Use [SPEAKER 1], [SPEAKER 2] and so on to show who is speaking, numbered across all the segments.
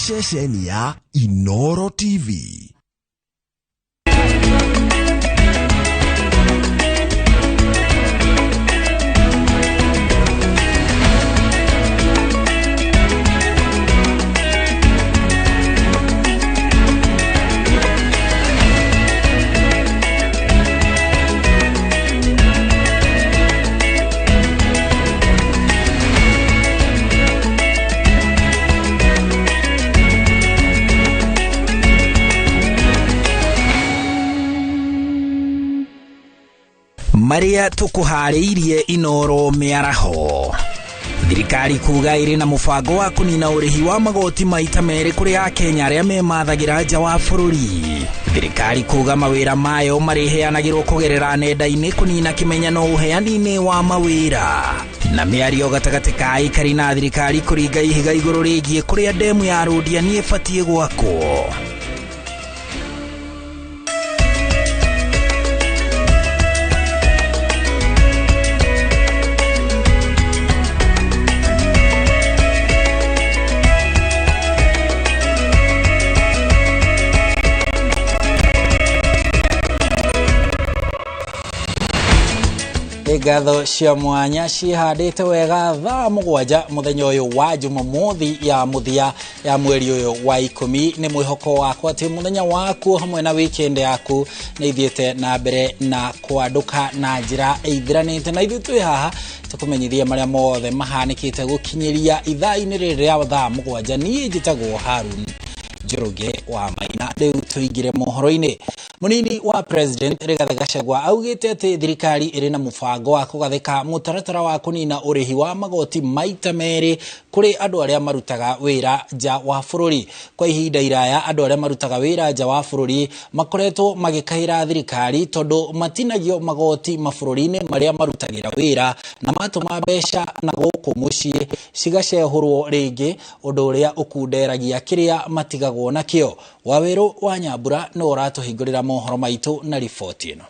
[SPEAKER 1] Ceceni ya Inoro TV.
[SPEAKER 2] Maria tukuharĩirie Inoro mĩaraho. Thirikari kuga ĩrĩ na mũbango wa kũnina ũrĩhi wa magoti maita merĩ kũrĩ Akenya arĩa memathagĩra nja wa bũrũri. Thirikari kuga mawĩra mayo marĩheanagĩrwo kũgerera nenda-inĩ kũnina kĩmenyano ũheani-inĩ wa mawĩra. Na mĩario gatagatĩ ka aikari na thirikari kũringa ihiga igũrũ rĩgiĩ kũrĩa ndemu ya Rũdiani ĩbatiĩ gwakwo. Ngatho cia mwanya cihandĩte wega thaa 7 mũthenya ũyũ wa Jumamothi ya mũthia ya mweri ũyũ wa 10. Nĩ mwĩhoko wakwa atĩ mũthenya waku hamwe na weekend yaku nĩ ithiĩte na mbere na kwandũka na njĩra ĩithiranĩte, na ithuĩ twĩ haha tũkũmenyithia marĩa mothe mahanĩkĩte gũkinyĩria ithaa-inĩ rĩrĩ rĩa thaa 7. Niĩ njĩtagwo Harun Njoroge wa Maina. Rĩu tũingĩre mohoro-inĩ. Munini wa President Rigathi Gachagua augĩte atĩ thirikari ĩrĩ na mũbango wa kũgathĩka mũtaratara wa kũnina ũrĩhi wa magoti maita merĩ kũrĩ andũ arĩa marutaga wĩra nja wa bũrũri. Kwa ihinda iraya andũ arĩa marutaga wĩra nja wa bũrũri makoretwo magĩkaĩra thirikari tondũ matinagio magoti mabũrũri-inĩ marĩa marutagĩra wĩra na matũma mbeca na gũkũ mũciĩ cigacehũrwo rĩngĩ, ũndũ ũrĩa ũkunderagia kĩrĩa matigagwo nakĩo. Wawerũ wa Nyambura nĩ ũratũhingũrĩra mohoro maitũ na riboti ĩno.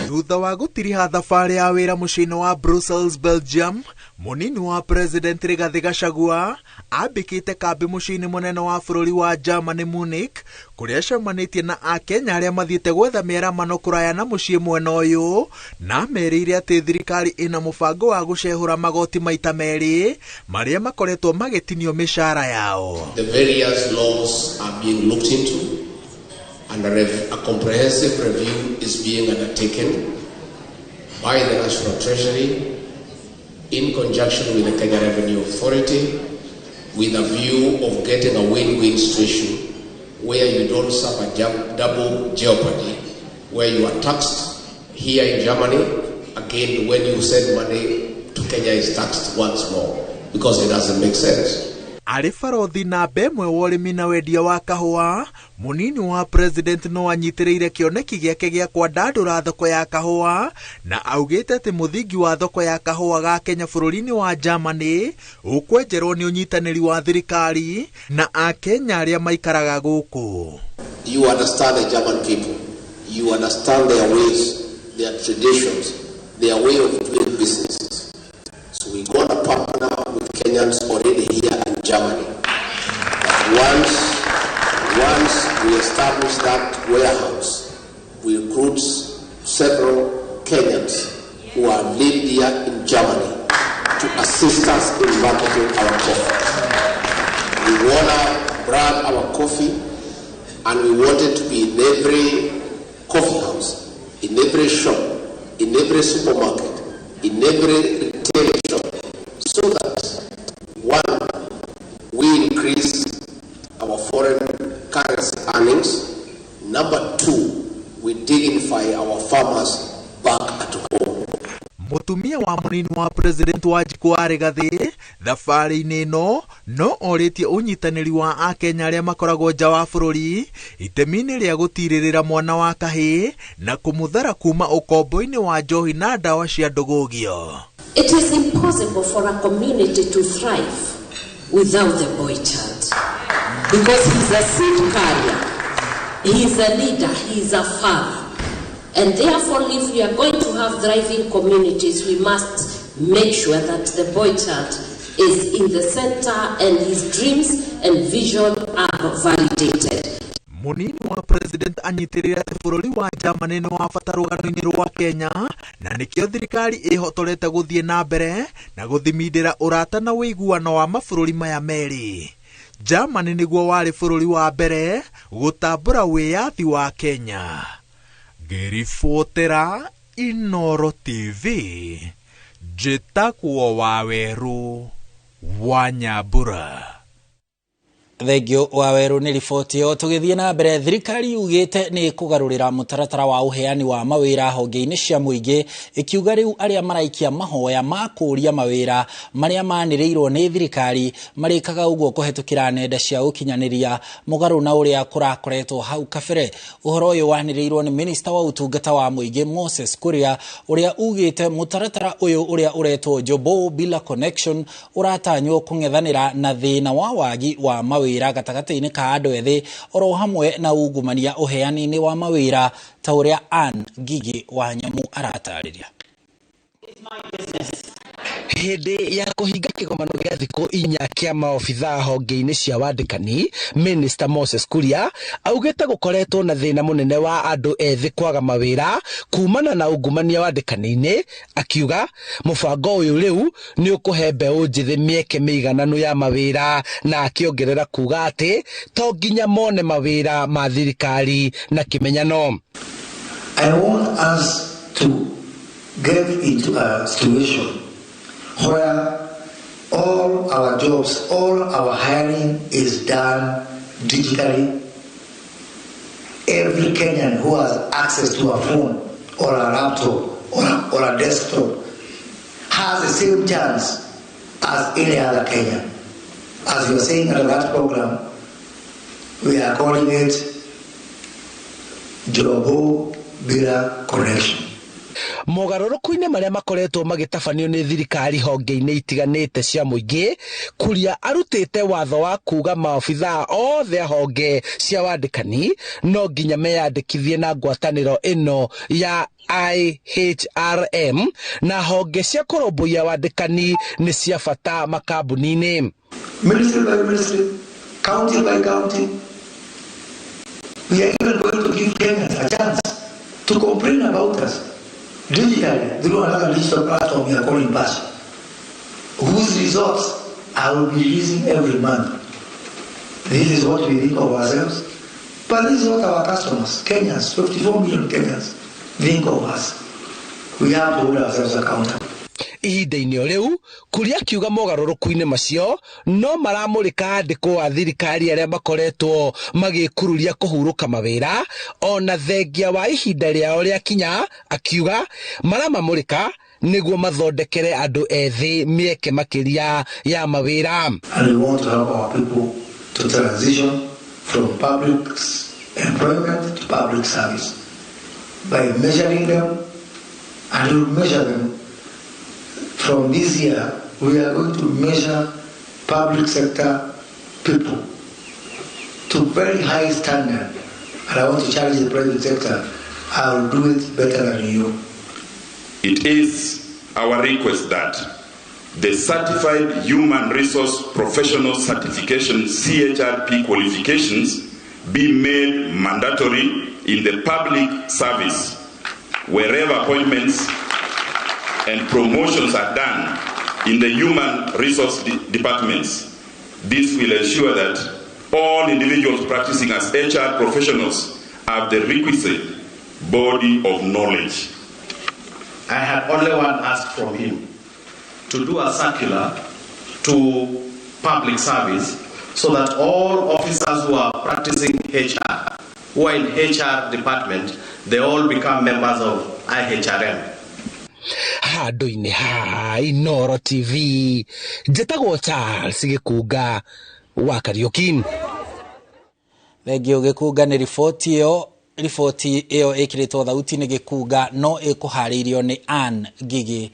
[SPEAKER 3] Thutha wa gũtiriha thabarĩ ya wĩra mũciĩ-inĩ wa Brussels, Belgium, mũnini wa President Rigathi Gachagua ambĩkĩte kambĩ mũciĩ-inĩ mũnene wa bũrũri wa Germany, Munich, kũrĩa acemanĩtie na Akenya arĩa mathiĩte gwetha mĩaramano kũraya na mũciĩ mwena ũyũ, na merĩire atĩ thirikari ĩna mũbango wa gũcehũra magoti maita merĩ marĩa makoretwo magĩtinio mĩcara yao.
[SPEAKER 4] The various laws are being looked into, and a comprehensive review is being undertaken by the National Treasury in conjunction with the Kenya Revenue Authority, with a view of getting a win-win situation where you don't suffer double jeopardy, where you are taxed here in Germany, again when you send money to Kenya is taxed once more, because it doesn't make sense.
[SPEAKER 3] Arĩ barothi namba ĩmwe wa ũrĩmi na wendia wa kahũa, mũnini wa President no anyitĩrĩire kĩoneki gĩake gĩa kwandandũra thoko ya kahũa, na augĩte atĩ mũthingi wa thoko ya kahũa ga Kenya bũrũri-inĩ wa Germany ũkwenjerwo nĩ ũnyitanĩri wa thirikari na Akenya arĩa maikaraga gũkũ.
[SPEAKER 4] You understand the German people. You understand their ways, their traditions, their way of doing business. So we got a partner with Kenyans already here in Germany. But once we establish that warehouse, we recruit several Kenyans who are lived here in Germany to assist us in marketing our coffee. We wanna brand our coffee, and we want it to be in every coffee house, in every shop, in every supermarket, in every retail shop, so that one, we increase our foreign currency earnings. Number two, we dignify our farmers back at home.
[SPEAKER 3] Mũtumia wa mũnini wa President Wanjikũ wa Rigathi thabarĩ-inĩ ĩno no orĩtie ũnyitanĩri wa Akenya arĩa makoragwo nja wa bũrũri itemi-inĩ rĩa gũtirĩrĩra mwana wa kahĩĩ na kũmũthara kuma ũkombo-inĩ wa njohi na ndawa cia ndũgũgio.
[SPEAKER 5] It is impossible for a community to thrive without the boy child, because he's a seed carrier, he's a leader, he's a father. And therefore, if we are going to have thriving communities, we must make sure that the boy child is in the center and his dreams and vision are validated.
[SPEAKER 3] Munini wa president anyitĩrĩire atĩ bũrũri wa Germany nĩ wa bata rũgano-inĩ rwa Kenya na nĩkĩo thirikari ĩhotorete gũthiĩ na mbere na gũthimindĩra ũrata na ũiguano wa mabũrũri maya merĩ. Germany nĩguo warĩ bũrũri wa mbere gũtambũra wĩyathi wa Kenya. Ngĩribotera Inooro TV, njĩtagwo Wawerũ wa Nyambura.
[SPEAKER 2] Thengio Wawerũ nĩ riboti ĩyo. Tũgĩthiĩ na mbere, thirikari yugĩte nĩ kũgarũrĩra mũtaratara wa ũheani wa mawĩra honge-inĩ cia mũingĩ, ĩkiuga rĩu arĩa maraikia mahoya ma kũũria mawĩra marĩa manĩrĩirwo nĩ thirikari marĩkaga ũguo kũhetũkĩra nenda cia ũkinyanĩria, mũgarũ na ũrĩa kũrakoretwo hau kabere. Ũhoro ũyũ wanĩrĩirwo nĩ minista wa ũtungata wa mũingĩ Moses Kuria, ũrĩa ugĩte mũtaratara ũyũ ũrĩa ũretwo Jobo Bila Connection ũratanywo kũng'ethanĩra na thĩna wa wagi wa mawĩra gatagatĩ-inĩ ka andũ ethĩ oro hamwe na ungumania ũheani-inĩ wa mawĩra, ta ũrĩa Ann Ngigi wa Nyamu aratarĩria.
[SPEAKER 6] Hĩndĩ ya kũhinga kĩgomano gĩa thikũ 4 kĩa maobithaa honge-inĩ cia wandĩkani, Minister Moses Kuria augĩte gũkoretwo na thĩna mũnene wa andũ ethĩ kwaga mawĩra kumana na ungumania wandĩkani-inĩ, akiuga mũbango ũyũ rĩu nĩ ũkũhe mbeũ njĩthĩ mĩeke mĩigananu ya mawĩra, na akĩongerera kuga atĩ to nginya mone mawĩra ma thirikari na kĩmenyano.
[SPEAKER 7] I want us to get into a situation where all our jobs, all our hiring is done digitally. Every Kenyan who has access to a phone or a laptop or a desktop has the same chance as any other Kenyan. As you are saying under that program, we are calling it Jobo Bila Connection.
[SPEAKER 6] Mogarũrũku-inĩ marĩa makoretwo magĩtabanio nĩ thirikari honge-inĩ itiganĩte cia mũingĩ, Kuria arutĩte watho wa kuga maobithaa othe a honge cia wandĩkani no nginya meyandĩkithie na ngwatanĩro ĩno ya IHRM, na honge cia kũrũmbũiya wandĩkani nĩ cia bata makambuni-inĩ.
[SPEAKER 7] Ministry by ministry, county by county, we are even going to give Kenyans a chance to complain about us digitally through another digital platform we are calling BASH, whose results I will be releasing every month. This is what we think of ourselves, but this is what our customers, Kenyans, 54 million Kenyans, think of us. We have to hold ourselves accountable.
[SPEAKER 6] Ihinda-inĩ o rĩu, Kuria akiuga mogarũrũku-inĩ macio no maramũrĩka andĩkwo a thirikari arĩa makoretwo magĩkururia kũhurũka mawĩra ona thengia wa ihinda rĩao rĩakinya, akiuga maramamũrĩka nĩguo mathondekere andũ ethĩ mĩeke makĩria ya mawĩra.
[SPEAKER 7] And we want to help our people to transition from public employment to public service by measuring them, and we will measure them. From this year, we are going to measure public sector people to very high standard. And I want to challenge the private sector. I will do it better than you.
[SPEAKER 8] It is our request that the Certified Human Resource Professional Certification CHRP qualifications be made mandatory in the public service wherever appointments and promotions are done in the human resource departments. This will ensure that all individuals practicing as HR professionals have the requisite body of knowledge.
[SPEAKER 9] I had only one ask from him, to do a circular to public service so that all officers who are practicing HR, who are in HR department, they all become members of IHRM.
[SPEAKER 6] Handũ-inĩ ha Inooro TV, njĩtagwo Charles Gĩkunga wa Kariuki.
[SPEAKER 2] Thengio Gĩkunga nĩ riboti ĩyo. Riboti ĩyo ĩkĩrĩtwo thauti nĩ Gĩkunga no ĩkũharĩirio nĩ Ann Ngigi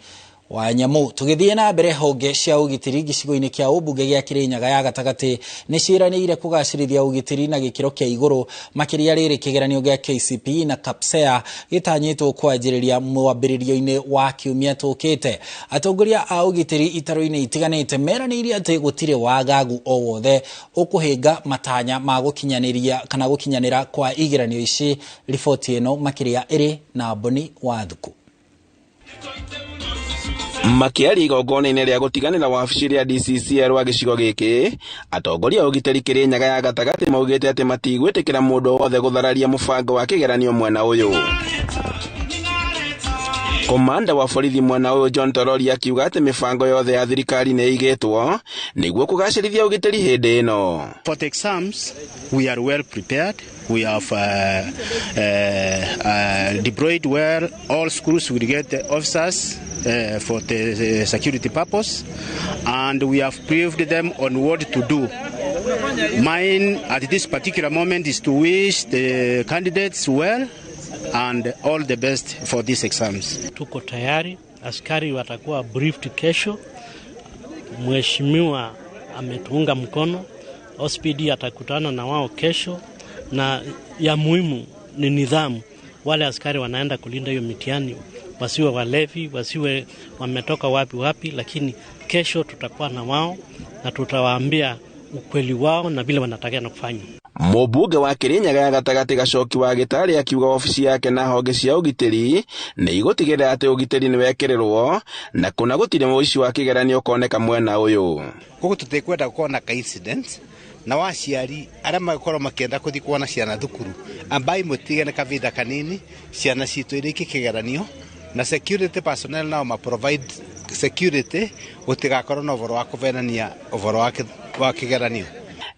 [SPEAKER 2] wa nyamu. Tugithie na mbere, honge cia ugitiri gicigo-ini kia ubunge gia Kirinyaga ya gatagati ni ciranĩire kugacĩrithia ugitiri na gĩkĩro kĩa igũrũ makĩria rĩrĩ kĩgeranio gĩa KCPE na KPSEA gĩtanyĩtwo kwanjĩrĩria mwambĩrĩrio-inĩ wa kiumia tũkĩte. Atongoria a ugitiri itaro-inĩ itiganĩte meranĩire atĩ gũtirĩ wagagu o wothe ũkũhĩnga matanya ma gũkinyanĩria kana gũkinyanĩra kwa igeranio ici. Riboti ĩno makĩria ĩrĩ na Boni wa Thuku.
[SPEAKER 10] Makiaria igongona-inĩ rĩa gũtiganĩra wabici rĩa DCCR wa gĩcigo gĩkĩ, atongoria a ũgitĩri Kirinyaga ya gatagatĩ maugĩte atĩ matigwĩtĩkĩra mũndũ wothe gũthararia mũbango wa kĩgeranio mwena ũyũ. Komanda wa borithi mwena ũyũ John Torori akiuga atĩ mĩbango yothe ya thirikari nĩ ĩigĩtwo nĩguo kũgacĩrithia ũgitĩri hĩndĩ ĩno.
[SPEAKER 11] For the exams, we are well prepared. We have deployed well. All schools will get the officers for the security purpose, and we have briefed them on what to do. Mine at this particular moment is to wish the candidates well and all the best for these exams.
[SPEAKER 12] Tuko tayari, askari watakuwa briefed kesho. Mheshimiwa ametuunga mkono, OSPD atakutana na wao kesho, na ya muhimu ni nidhamu. Wale askari wanaenda kulinda hiyo mitihani wasiwe walevi, wasiwe wametoka wapi wapi, lakini kesho tutakuwa na wao na tutawaambia ukweli wao na vile wanatakiwa na kufanya.
[SPEAKER 10] Mũmbunge wa Kirinyaga ya gatagatĩ Gacoki wa Gĩtarĩ akiuga wabici yake na honge cia ũgitĩri nĩ igũtigĩrĩra atĩ ũgitĩri nĩ wekĩrĩrwo na kũna gũtirĩ mũici wa kĩgeranio ũkoneka mwena ũyũ.
[SPEAKER 13] Koguo tũtikwenda gũkorwo na ka incident na waciari arĩa magĩkorwo makĩenda kũthiĩ kuona ciana thukuru, ambai mũtigane kavinda kanini ciana citũ irĩkie kĩgeranio, na security personnel nao ma provide security gũtigakorwo na ũhoro wa kũvenania ũhoro wa kĩgeranio.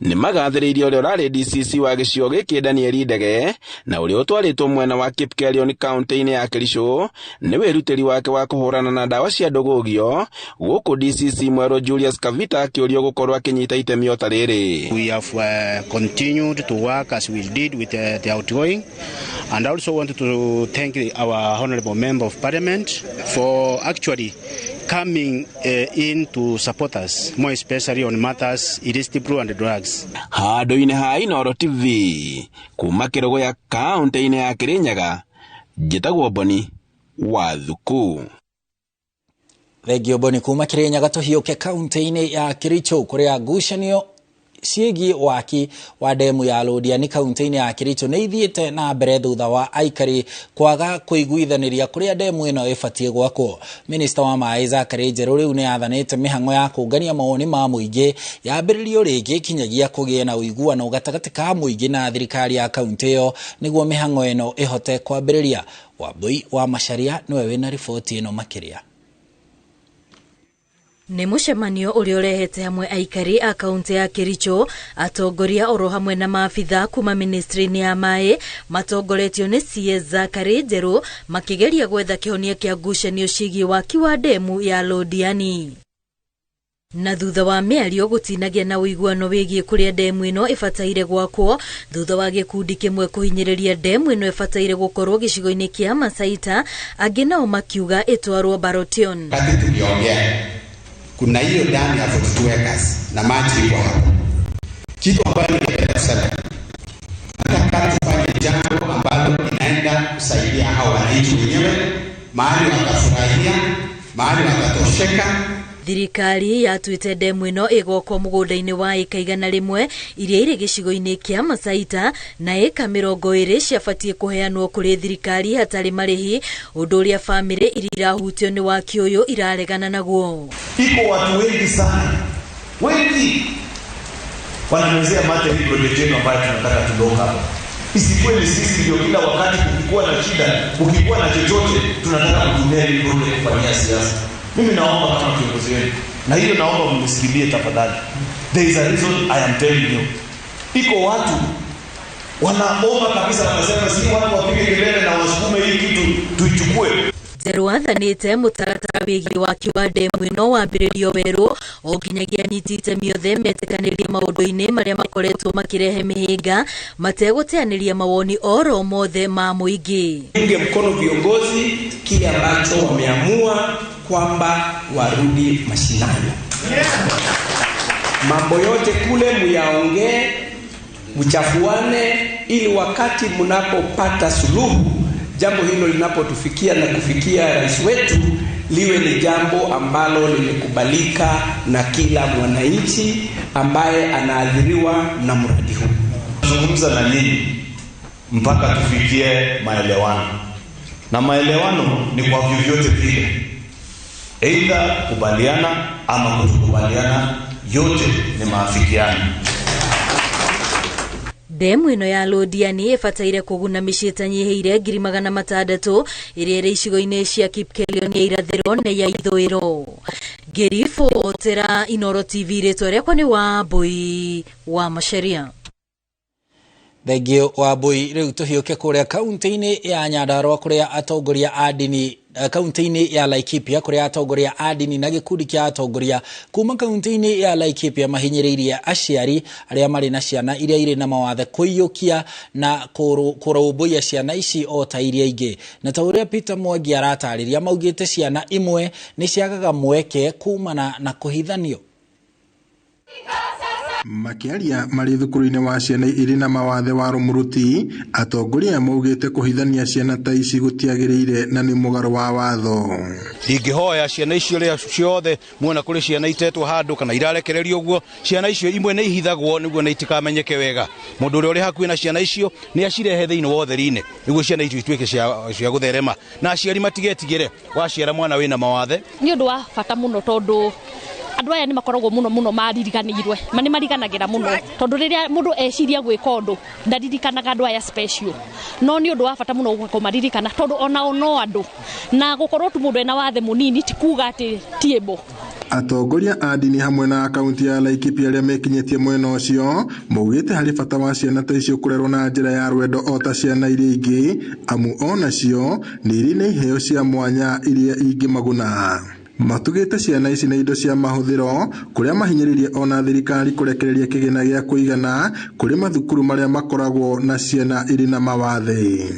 [SPEAKER 10] Nĩ magathĩrĩirie ũrĩa ũrarĩ DCC wa gĩcigo gĩkĩ Daniel Ndege na ũrĩa ũtwarĩtwo mwena wa Kipkelion kaunti-inĩ ya Kericho nĩ wĩrutĩri wake wa kũhũrana na ndawa cia ndũgũgio, gũkũ DCC mwerũ Julius Kavita akĩũrio gũkorwo akĩnyita itemi o ta rĩrĩ.
[SPEAKER 11] We have continued to work as we did with the outgoing, and I also want to thank our honorable member of parliament for actually coming in to support us, more especially on matters illicit brew and drugs.
[SPEAKER 10] Handũ-inĩ ha Inooro TV kuma Kĩrũgũya kaunti-inĩ ya Kirinyaga, njĩtagwo Boni wa Thuku.
[SPEAKER 2] Thengio Boni. Kuma Kirinyaga tũhiũke kaunti-inĩ ya Kericho kũrĩa ngucanio ciĩgiĩ waki wa ndemu ya Londiani kaunti-inĩ ya Kericho nĩ ithiĩte na mbere thutha wa aikari kwaga kũiguithanĩria kũrĩa ndemu ĩno ĩbatiĩ gwakwo. Minista wa maĩ Zachary Njerũ rĩu nĩ athanĩte mĩhang'o ya kũngania mawoni ma mũingĩ yambĩrĩrio rĩngĩ kinyagia kũgĩe na ũiguano gatagatĩ ka mũingĩ na thirikari ya kaunti ĩyo nĩguo mĩhang'o ĩno ĩhote kwambĩrĩria. Wambui wa Macharia nĩwe wĩna riboti ĩno makĩria.
[SPEAKER 14] Nĩ mũcemanio ũrĩa ũrehete hamwe aikari a kaunti ya Kericho, atongoria oro hamwe na maabitha kuma ministry-inĩ ya maĩ matongoretio nĩ CS Zachary Njerũ makĩgeria gwetha kĩhonia kĩa ngucanio ciĩgiĩ waki wa ndemu ya Londiani. Na thutha wa mĩario gũtinagĩa na ũiguano wĩgiĩ kũrĩa ndemu ĩno ĩbataire gwakwo, thutha wa gĩkundi kĩmwe kũhinyĩrĩria ndemu ĩno ĩbataire gũkorwo gĩcigo-inĩ kĩa Masaita, angĩ nao makiuga ĩtwarwo Barotion.
[SPEAKER 15] Wakati tuliongea kuna hiyo damu ya 42 acres na maji iko hapo. Kitu ambayo ningependa kusema, nataka tufanye jambo ambalo inaenda kusaidia hao wananchi wenyewe, mahali watafurahia, mahali watatosheka.
[SPEAKER 14] Thirikari yatuĩte ndemu ĩno ĩgwakwo mũgũnda-inĩ wa ĩka 100 iria irĩ gĩcigo-inĩ kĩa Masaita na ĩka 20 ciabatiĩ kũheanwo kũrĩ thirikari hatarĩ marĩhi, ũndũ ũrĩa bamĩrĩ iria irahutio nĩ waki ũyũ iraregana naguo.
[SPEAKER 16] Iko watu wengi sana, wengi wanamezea mate hii project yenu ambayo tunataka tudoka hapa. Isikuwe ni sisi ndio kila wakati kukikuwa na shida, kukikuwa na chochote tunataka kutumia hii project kufanyia siasa. Mimi naomba kama kiongozi wenu, na hiyo naomba mnisikilie tafadhali. There is a reason I am telling you. Iko watu wanaomba kabisa, wanasema si watu wapige kelele na wasukume hii kitu tuichukue.
[SPEAKER 14] Njerũ athanĩte mũtaratara wĩgiĩ waki wa ndemu ĩno wambĩrĩrio werũ o nginyagia anyiti itemi othe metĩkanĩrie maũndũ-inĩ marĩa makoretwo makĩrehe mĩhĩnga mategũteanĩria mawoni oro mothe ma mũingĩ.
[SPEAKER 17] Unge mkono viongozi kile ambacho wameamua kwamba warudi mashinani. Mambo yote kule muyaongee, mchafuane, ili wakati mnapopata suluhu, jambo hilo linapotufikia na kufikia rais wetu, liwe ni jambo ambalo limekubalika na kila mwananchi ambaye anaathiriwa na mradi huu.
[SPEAKER 16] Zungumza na nyinyi mpaka tufikie maelewano, na maelewano ni kwa vyovyote vile, aidha kubaliana ama kutokubaliana, yote ni maafikiano.
[SPEAKER 14] Ndemu ĩno ya Londiani ĩbataire kũguna mĩciĩ ĩtanyihĩire 600,000 ĩrĩa ĩrĩ icigo-inĩ cia Kipkelion ya irathĩro na ya ithũĩro. Ngĩribotera Inooro TV, rĩtwa rĩakwa nĩ Wambui wa Macharia.
[SPEAKER 2] Thengio Wambui. Rĩu tũhiũke kũrĩa kaunti-inĩ ya Nyandarua kũrĩa atongoria a ndini, kaunti-inĩ ya Laikipia kũrĩa atongoria a ndini na gĩkundi kĩa atongoria kuma kaunti-inĩ ya Laikipia mahinyĩrĩirie aciari arĩa marĩ na ciana iria irĩ na mawathe kũiyũkia na kũrũmbũiya ciana ici o ta iria ingĩ. Na ta ũrĩa Peter Mwangi aratarĩria, maugĩte ciana imwe nĩ ciagaga mweke kumana na kũhithanio.
[SPEAKER 18] Makĩaria marĩ thukuru-inĩ wa ciana irĩ na mawathe wa Rũmũrũti, atongoria maugĩte kũhithania ciana ta ici gũtiagĩrĩire na nĩ mũgarũ wa watho.
[SPEAKER 19] Ndingĩhoya ciana icio rĩa ciothe muona kũrĩ ciana itetwo handũ kana irarekererio ũguo, ciana icio imwe nĩ ihithagwo nĩguo na itikamenyeke wega. Mũndũ ũrĩa ũrĩ hakuhĩ na ciana icio nĩ acirehe thĩinĩ wa ũtheri-inĩ nĩguo ciana icio ituĩke cia gũtherema, na aciari matigetigĩre waciara mwana wĩna mawathe.
[SPEAKER 20] Nĩ ũndũ wa bata mũno tondũ andũ aya nĩ makoragwo mũno mũno maririganĩirwe, ma nĩ mariganagĩra mũno tondũ rĩrĩa mũndũ eciria gwĩka ũndũ ndaririkanaga andũ aya special, no nĩ ũndũ wa bata mũno kũmaririkana tondũ onao no andũ, na gũkorwo tu mũndũ ena wathe mũnini ti kuga atĩ ti able.
[SPEAKER 18] Atongoria a ndini hamwe na kaunti ya Laikipia arĩa mekinyĩtie mwena ũcio maugĩte harĩ bata wa ciana ta icio kũrerwo na njĩra ya rwendo o ta ciana iria ingĩ, amu onacio nĩ irĩ na iheo cia mwanya iria ingĩmaguna. Matugĩte ciana ici na indo cia mahũthĩro kũrĩa mahinyĩrĩirie ona thirikari kũrekereria kĩgĩna gĩa kũigana kũrĩ mathukuru marĩa makoragwo na ciana irĩ na mawathe.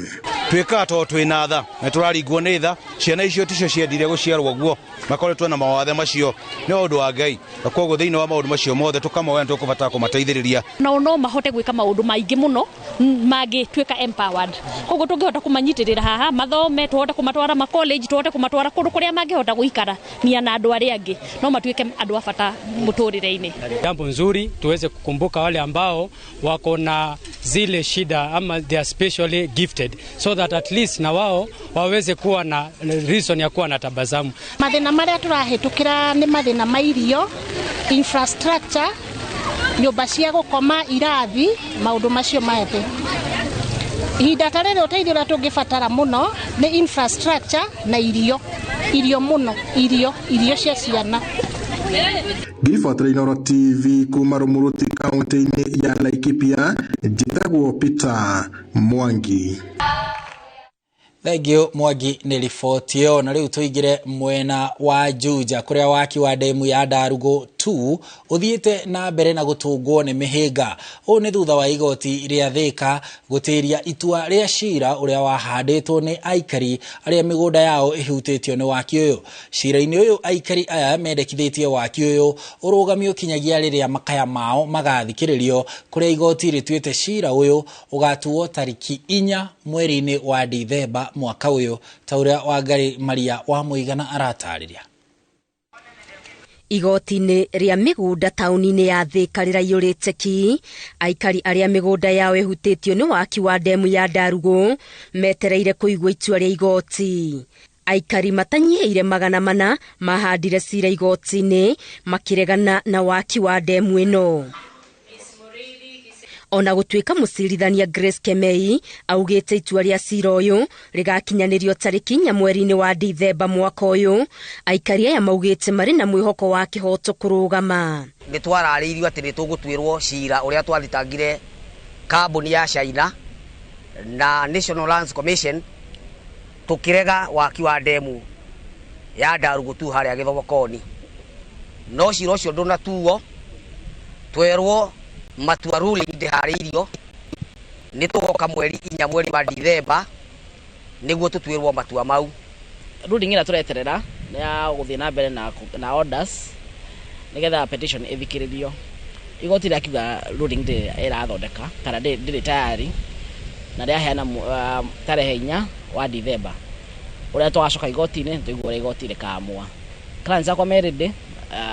[SPEAKER 19] Twĩkaga tondũ twĩna tha na tũraringwo nĩ tha, ciana icio ticio ciendire gũciarwo guo, makoretwo na mawathe macio nĩ ũndũ wa Ngai, na koguo thĩinĩ wa maũndũ macio mothe tũkamoya nĩ tũkũbatara kũmateithĩrĩria.
[SPEAKER 20] Nao no mahote gwĩka maũndũ maingĩ mũno mangĩtuĩka empowered, koguo tũngĩhota kũmanyitĩrĩra haha mathome, tũhote kũmatwara ma college, tũhote kũmatwara kũndũ kũrĩa mangĩhota gũikara nia na andũ arĩa angĩ, no matuĩke andũ a bata mũtũrĩre-inĩ.
[SPEAKER 21] Jambo nzuri tuweze kukumbuka wale ambao wako na zile shida ama they are specially gifted, so that at least na wao waweze kuwa na reason ya kuwa na tabasamu.
[SPEAKER 22] Mathĩna marĩa tũrahĩtũkĩra nĩ mathĩna ma irio, infrastructure, nyũmba cia gũkoma, irathi, maũndũ macio maethe. Ihinda ta rĩrĩ ũteithio ũrĩa tũngĩbatara mũno nĩ infrastructure na irio, irio mũno, irio, irio cia ciana.
[SPEAKER 18] Ngĩribotera Inooro TV kuma Rũmũrũti kaunti-inĩ ya Laikipia, njĩtagwo Peter Mwangi.
[SPEAKER 2] Thengio Mwangi nĩ riboti ĩyo. Na rĩu tũingĩre mwena wa Juja kũrĩa waki wa ndemu ya Ndarugo 2 ũthiĩte na mbere na gũtũngwo nĩ mĩhĩnga. Ũũ nĩ thutha wa igoti rĩa Thika gũtĩria itua rĩa cira ũrĩa wahandĩtwo nĩ aikari arĩa mĩgũnda yao ĩhutĩtio nĩ waki ũyũ. Cira-inĩ ũyũ aikari aya mendekithĩtie waki ũyũ ũrũgamio kinyagia rĩrĩa makaya mao magathikĩrĩrio, kũrĩa igoti rĩtuĩte cira ũyũ ũgatuo tarĩki 4 mweri-inĩ wa Dithemba mwaka ũyũ, ta ũrĩa Wangari Maria wa Mũigana aratarĩria.
[SPEAKER 23] Igoti-inĩ rĩa mĩgũnda taũni-inĩ ya Thika rĩraiyũrĩte ki, aikari arĩa mĩgũnda yao ĩhutĩtio nĩ waki wa ndemu ya Ndarugo metereire kũigua itua rĩa igoti. Aikari matanyihĩire 400 mahandire cira igoti-inĩ makĩregana na waki wa ndemu ĩno. Ona gũtuĩka mũcirithania Grace Kemei augĩte itua rĩa cira ũyũ rĩgakinyanĩrio tarĩki 4 mweri-inĩ wa Dithemba mwaka ũyũ, aikari aya maugĩte marĩ na mwĩhoko wa kĩhoto kũrũgama.
[SPEAKER 24] Nĩ twararĩirio atĩ nĩ tũgũtuĩrwo cira ũrĩa twathitangire kambuni ya China na National Lands Commission tũkĩrega waki wa ndemu ya Ndarugo 2 harĩa Gĩthogokoni, no cira ũcio ndũnatuo, twerwo matua ruling ndĩharĩirio, nĩ tũgoka mweri 4 mweri wa Dithemba nĩguo tũtuĩrwo matua mau.
[SPEAKER 25] Ruling ĩrĩa tũreterera
[SPEAKER 1] Ya gũthiĩ na mbere na orders nĩgetha petition ĩthikĩrĩrio. Igoti rĩakiuga ruling ndĩrĩ ĩrathondeka kana ndĩrĩ tayari na rĩaheana tarehe 4 wa Dithemba ũrĩa tũgacoka igoti-inĩ tũigue ũrĩa igoti rĩkamua. Clients akwa me ready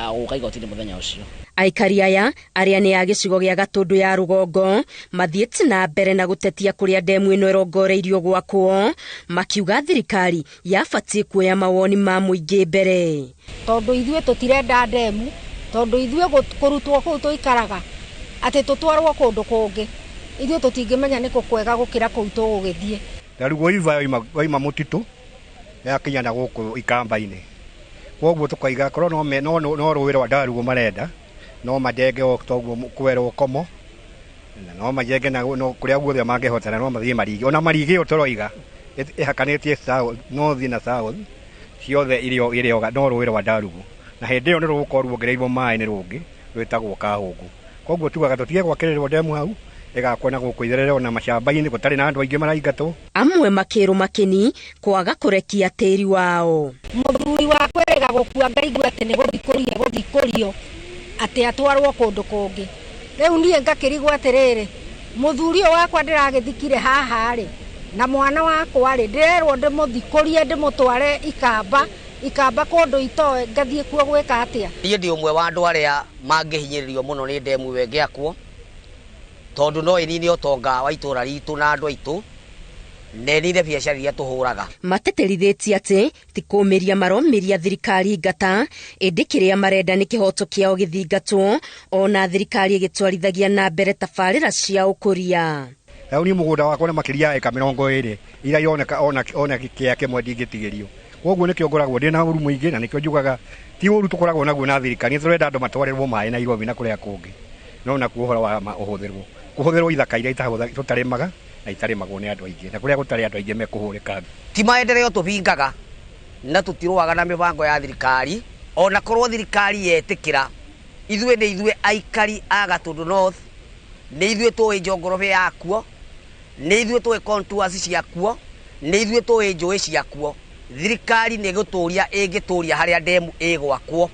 [SPEAKER 1] gũka igoti-inĩ mũthenya ũcio.
[SPEAKER 23] Aikari aya arĩa nĩ a gĩcigo gĩa Gatũndũ ya rũgongo mathiĩte na mbere na gũtetia kũrĩa ndemu ĩno ĩrongoreirio gwakwo, makiuga thirikari yabatiĩ kuoya mawoni ma mũingĩ mbere.
[SPEAKER 3] Tondũ ithuĩ tũtirenda ndemu, tondũ ithuĩ kũrutwo kũu tũikaraga atĩ tũtwarwo kũndũ kũngĩ, ithuĩ tũtingĩmenya nĩ kũ kwega gũkĩra kũu tũgũgĩthiĩ.
[SPEAKER 4] Ndaruguo iva yoima mũtitũ yakinya na gũkũ ikamba-inĩ, koguo tũkaiga korwo no rũĩ rwa Ndaruguo marenda no majenge toguo kwerwo komo na no majenge na kuria guothe mangĩhotana no mathiĩ Marigi. Ona Marigi ĩyo tũroiga ĩhakanĩtie south, north na south ciothe irio no rũĩ rwa Ndaruguo, na hĩndĩ ĩyo nĩ rũgũkorwo ruongereirwo maĩ nĩ rũngĩ rwĩtagwo Kahũngũ. Koguo tugaga tũtige gwakĩrĩrwo ndemu hau, ĩgakwo na gũkũ itherere ona macamba-inĩ gũtarĩ na andũ aingĩ maraingatwo.
[SPEAKER 23] Amwe makĩrwo makĩni kwaga kũrekia tĩri wao.
[SPEAKER 3] Mũthuri wakwa erĩga gũkua ngaigua atĩ nĩ gũthikũrio atĩ atwarwo kũndũ kũngĩ. Rĩu niĩ ngakĩrigwo atĩrĩrĩ, mũthuri ũyũ wakwa ndĩragĩthikire haha rĩ, na mwana wakwa rĩ, ndĩrerwo ndĩmũthikũrie ndĩmũtware ikamba ikamba kũndũ itoĩ ngathiĩ kuo gwĩka atĩa.
[SPEAKER 24] Niĩ ndĩ ũmwe wa andũ arĩa mangĩhinyĩrĩrio mũno nĩ ndemu ĩyo ĩngĩakwo, tondũ no ĩnine ũtonga wa itũũra ritũ na andũ aitũ, na ĩnine biacara iria tũhũraga.
[SPEAKER 23] Matĩtĩrithĩtie atĩ ti kũmĩria maromĩria thirikari ngata, ĩndĩ kĩrĩa marenda nĩ kĩhoto kĩao gĩthingatwo ona thirikari ĩgĩtwarithagia na mbere tabarĩra cia ũkũria.
[SPEAKER 4] Rĩu niĩ mũgũnda wakwa nĩ makĩria ya ĩka 20 iria ironeka ona kĩa kĩmwe ndingĩtigĩrio. Koguo nĩkĩo ngoragwo ndĩ na ũru mũingĩ, na nĩkĩo njugaga ti ũru tũkoragwo naguo na thirikari, nĩ tũrenda andũ matwarĩrwo maĩ Nairobi na kũrĩa kũngĩ, no nakuo ũhoro wa ũhũthĩrwo kũhũthĩrwo ithaka iria tũtarĩmaga na itarĩmagwo nĩ andũ aingĩ, na kũrĩa gũtarĩ andũ aingĩ mekũhũrĩka.
[SPEAKER 24] Ti maendeleo tũbingaga na tũtirũaga na mĩbango ya thirikari, ona korwo thirikari yetĩkĩra ithuĩ nĩ ithuĩ aikari a Gatũndũ North, nĩ ithuĩ tũĩ njongorobĩ yakuo, nĩ ithuĩ tũĩ contours ciakuo, nĩ ithuĩ tũĩ njũĩ ciakuo. Thirikari nĩ gũtũria ĩngĩtũria harĩa ndemu ĩgwakwo,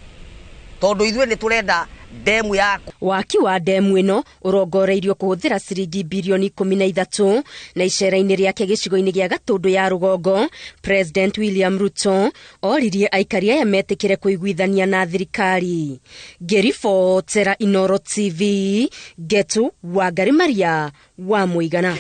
[SPEAKER 24] tondũ ithuĩ nĩ tũrenda ndemu yaku.
[SPEAKER 23] Waki wa ndemu ĩno ũrongoreirio kũhũthĩra ciringi birioni 13 na icera-inĩ rĩake gĩcigo-inĩ gĩa Gatũndũ ya rũgongo, President William Ruto oririe aikari aya metĩkĩre kũiguithania na thirikari. Ngĩribotera Inooro TV, Getu Wangari Maria wa Mũigana.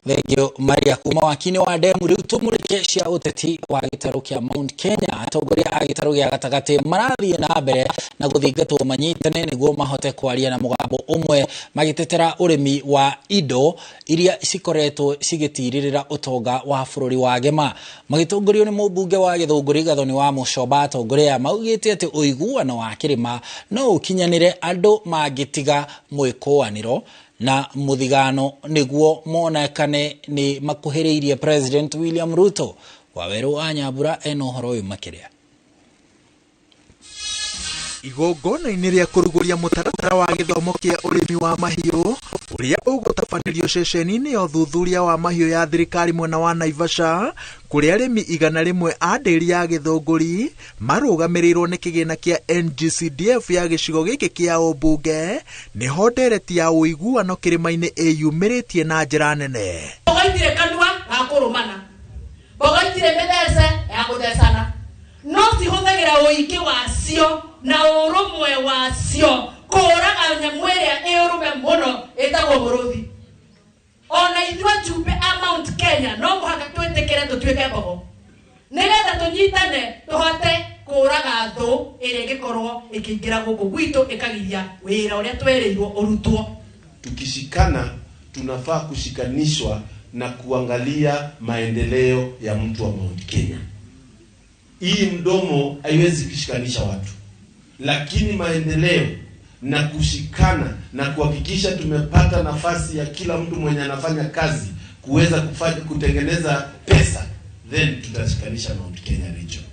[SPEAKER 2] Thengio Maria. Kuma wakini wa ndemu rĩu tũmũrĩke cia ũteti wa gĩtarũ kĩa Mount Kenya. Atongoria a gĩtarũ gĩa gatagatĩ marathiĩ na mbere na gũthingatwo manyitane nĩguo mahote kwaria na mũgambo ũmwe magĩtetera ũrĩmi wa indo iria cikoretwo cigĩtirĩrĩra ũtonga wa bũrũri wa Gema. Magĩtongorio nĩ mũmbunge wa Gĩthũngũri Gathoni wa Mũcoba, atongoria maugĩte atĩ ũiguano wa kĩrĩma no ũkinyanĩre andũ mangĩtiga mwĩkũanĩro na muthigano nĩguo monekane nĩ makuhĩrĩirie President William Ruto. Wawerũ wa Nyambura ena ũhoro ũyũ makĩria.
[SPEAKER 5] Igongona-inĩ rĩa kũrugũria mũtaratara wa gĩthomo kĩa ũrĩmi wa mahiũ ũrĩa ũgũtabanĩrio ceceni-inĩ ya ũthuthuria wa mahiũ ya thirikari mwena wa Naivasha, kũrĩa arĩmi 100 a ndĩri ya Gĩthũngũri marũgamĩrĩirwo nĩ kĩgĩna kĩa NGCDF ya gĩcigo gĩkĩ kĩa ũmbunge, nĩho ndereti ya ũiguano kĩrĩma-inĩ ĩyumĩrĩtie na njĩra nene.
[SPEAKER 25] Mbogo itirĩ kanua ga kũrũmana, mbogo itirĩ mĩthece ya gũthecana, no cihũthagĩra ũingĩ wacio na ũrũmwe wacio kũũraga nyamũ ĩrĩa ĩ ũrũme mũno ĩtagwo mũrũthi. Ona ithuĩ ajumbe a Mount Kenya no mũhaka twĩtĩkĩre tũtuĩke mbogo nĩgetha tũnyitane tũhote kũũraga thũ ĩrĩa ĩngĩkorwo ĩkĩingĩra gũkũ gwitũ ĩkagiria wĩra ũrĩa twerĩirwo ũrutwo.
[SPEAKER 26] Tukishikana tunafaa kushikanishwa na kuangalia maendeleo ya mtu wa Mount Kenya. Hii mdomo haiwezi kushikanisha watu, lakini maendeleo na kushikana na kuhakikisha tumepata nafasi ya kila mtu mwenye anafanya kazi kuweza kutengeneza pesa, then tutashikanisha Mount Kenya region.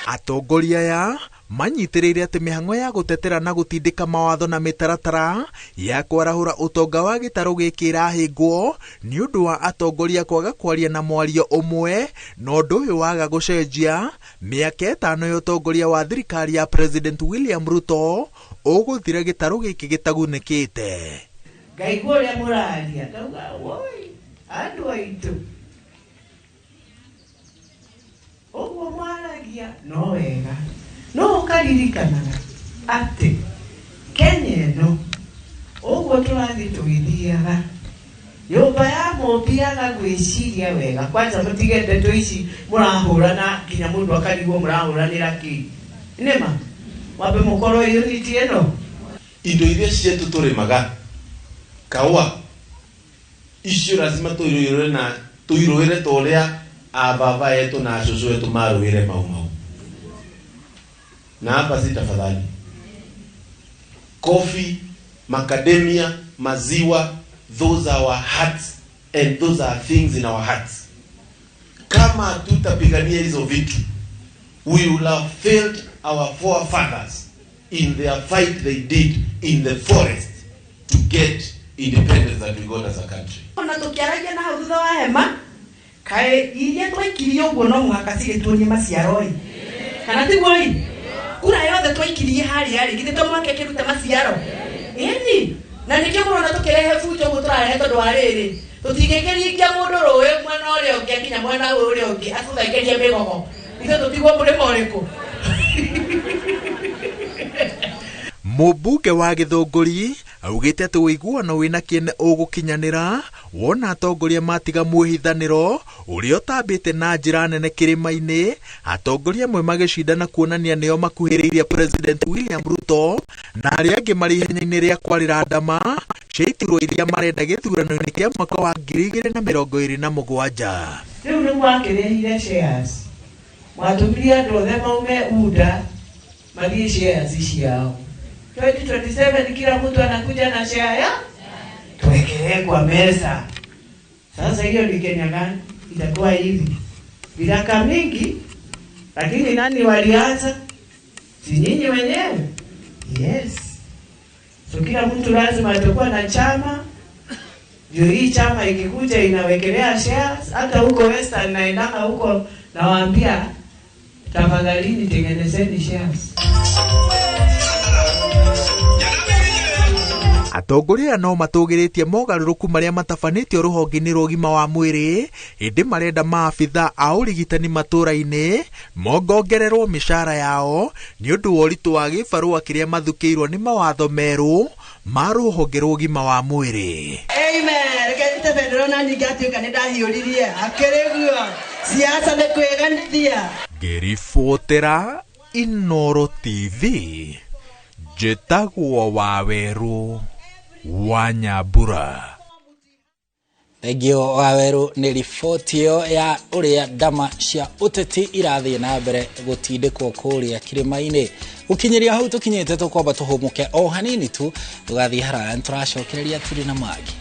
[SPEAKER 5] Atongoria aya Manyitĩrĩire atĩ mĩhang'o ya gũtetera na gũtindĩka mawatho na mĩtaratara ya kwarahũra ũtonga wa gĩtarũ gĩkĩ ĩrahĩngwo nĩ ũndũ wa atongoria kwaga kwaria na mwario ũmwe, na ũndũ ũyũ waga gũcenjia mĩaka 5 ya ũtongoria wa thirikari ya President William Ruto ũgũthira gĩtarũ gĩkĩ gĩtagunĩkĩte.
[SPEAKER 6] Ngaigua ũrĩa mũraria ngauga woi andũ aitũ ũguo mwaragia no wega, no ũkaririkanaga atĩ Kenya ĩno ũguo tũrathiĩ tũgĩthiaga nyũmba ya mũmbi yaga gwĩciria wega. Kwanza mũtige ndeto ici mũrahũrana nginya mũndũ akarigwo mũrahũranĩra kĩ. Nĩma mwambe mũkorwo unity ĩno.
[SPEAKER 26] Indo iria cietu tũrĩmaga kaũa icio lazima tũirũĩre na tũirũĩre ta ũrĩa ababa yetu na acũcũ wetu marũĩre Mau Mau. Na hapa si tafadhali, coffee, macadamia, maziwa, those are our hearts and those are things in our hearts. Kama tutapigania hizo vitu, we will have failed our forefathers in their fight they did in the forest to get independence that we got as a country.
[SPEAKER 6] Ona tukiaragia na hau thutha wa hema kae iria twaikirie ũguo no mũhaka cigĩtuonie maciaro ĩ, kana tiguo ĩ? Kura yothe twaikirie harĩa rĩ, githĩ to mũhaka ĩkĩrute maciaro? Ĩni na nĩkĩo mũrona tũkĩrehe bunjo ũguo tũrarehe tondũ wa rĩrĩ tũtingĩkĩringia mũndũ rũĩ mwena ũrĩa ũngĩ akinya mwena ũrĩa ũngĩ atũthengerie mĩgogo, ithuĩ tũtigwo mũrĩmo ũrĩkũ.
[SPEAKER 5] Mũmbunge wa Gĩthũngũri augĩte atĩ ũiguano wĩna kĩene ũgũkinyanĩra wona atongoria matiga mwĩhithanĩro ũrĩa ũtambĩte na njĩra nene kĩrĩma-inĩ, atongoria amwe magĩcindana kuonania nĩo makuhĩrĩirie President William Ruto na arĩa angĩ marĩ ihenya-inĩ rĩa kwarĩra ndama cia iturwa iria marenda gĩthurano-inĩ kĩa mwaka wa 2027.
[SPEAKER 6] Rĩu nĩ mwakĩrehire shares, mwatũmire andũ othe maume UDA mathiĩ shares ciao. 2027 kila mtu anakuja na share ya tuwekelee kwa meza. Sasa hiyo ni Kenya gani itakuwa hivi? Viraka mingi, lakini nani walianza? Si nyinyi wenyewe? Yes. So kila mtu lazima atakuwa na chama. Ndio hii chama ikikuja inawekelea shares. Hata huko Western naendanga huko nawaambia tafadhalini tengenezeni shares.
[SPEAKER 5] Atongoria no matũgĩrĩtie mogarũrũku marĩa matabanĩtio rũhonge-inĩ rwa ũgima wa mwĩrĩ ĩndĩ marenda maabitha a ũrigitani matũra-inĩ mongongererwo mĩcara yao nĩ ũndũ wa ũritũ wa gĩbarũa kĩrĩa mathukĩirwo nĩ mawatho merũ ma rũhonge rwa ũgima wa mwĩrĩ.
[SPEAKER 6] Amen. Reke njite bendera na nyingĩ atuĩka nĩ ndahiũririe akĩrĩ guo siasa nĩ kwĩganithia.
[SPEAKER 5] Ngĩribotera Inooro TV njĩtagwo Wawerũ wa Nyambura.
[SPEAKER 2] Thengio Wawerũ nĩ riboti ĩyo ya ũrĩa ndama cia ũteti irathiĩ na mbere gũtindĩkwo kũrĩa kĩrĩma-inĩ. Gũkinyĩria hau tũkinyĩte tũkwamba tũhũmũke o hanini tu, tũgathiĩ haraya nĩtũracokereria tũrĩ na mangĩ.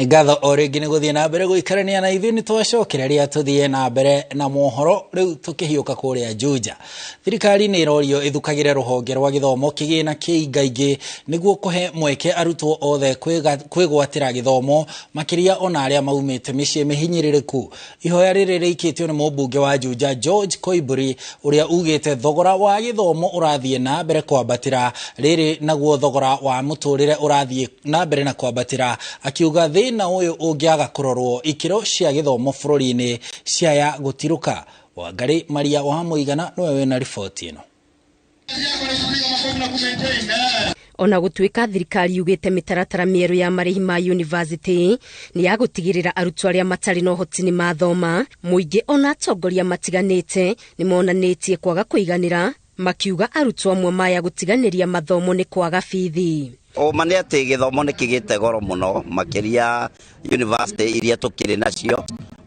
[SPEAKER 2] Ngatho o rĩngĩ nĩ gũthiĩ na mbere gũikarania na ithuĩ nĩ twacokereria tũthiĩ na mbere na mohoro rĩu tũkĩhiũka kũrĩa Juja. Thirikari nĩ ĩrorio ĩthukagĩre rũhonge rwa gĩthomo kĩgĩna kĩingaingĩ nĩguo kũhe mweke arutwo othe kwĩgwatĩra gĩthomo makĩria ona arĩa maumĩte mĩciĩ mĩhinyĩrĩrĩku. Ihoya rĩrĩ rĩikĩtio nĩ mũmbunge wa Juja George Koimburi ũrĩa ugĩte thogora wa gĩthomo ũrathiĩ na mbere kwambatĩra rĩrĩ naguo thogora wa mũtũrĩre ũrathiĩ na mbere na kwambatĩra, akiuga thĩna ũyũ ũngĩaga kũrorwo ikĩro cia gĩthomo bũrũri-inĩ ciaya gũtirũka. Wangari Maria wa Mũigana nĩwe wĩna riboti ĩno.
[SPEAKER 23] Ona gũtuĩka thirikari yugĩte mĩtaratara mĩerũ ya marĩhi ma university nĩ ya gũtigĩrĩra arutwo arĩa matarĩ na ũhoti nĩ mathoma, mũingĩ ona atongoria matiganĩte nĩ monanĩtie kwaga kũiganĩra, makiuga arutwo amwe maya gũtiganĩria mathomo nĩ kwaga bithi.
[SPEAKER 7] Ũma nĩ atĩ gĩthomo nĩ kĩgĩte goro mũno makĩria university iria tũkĩrĩ nacio.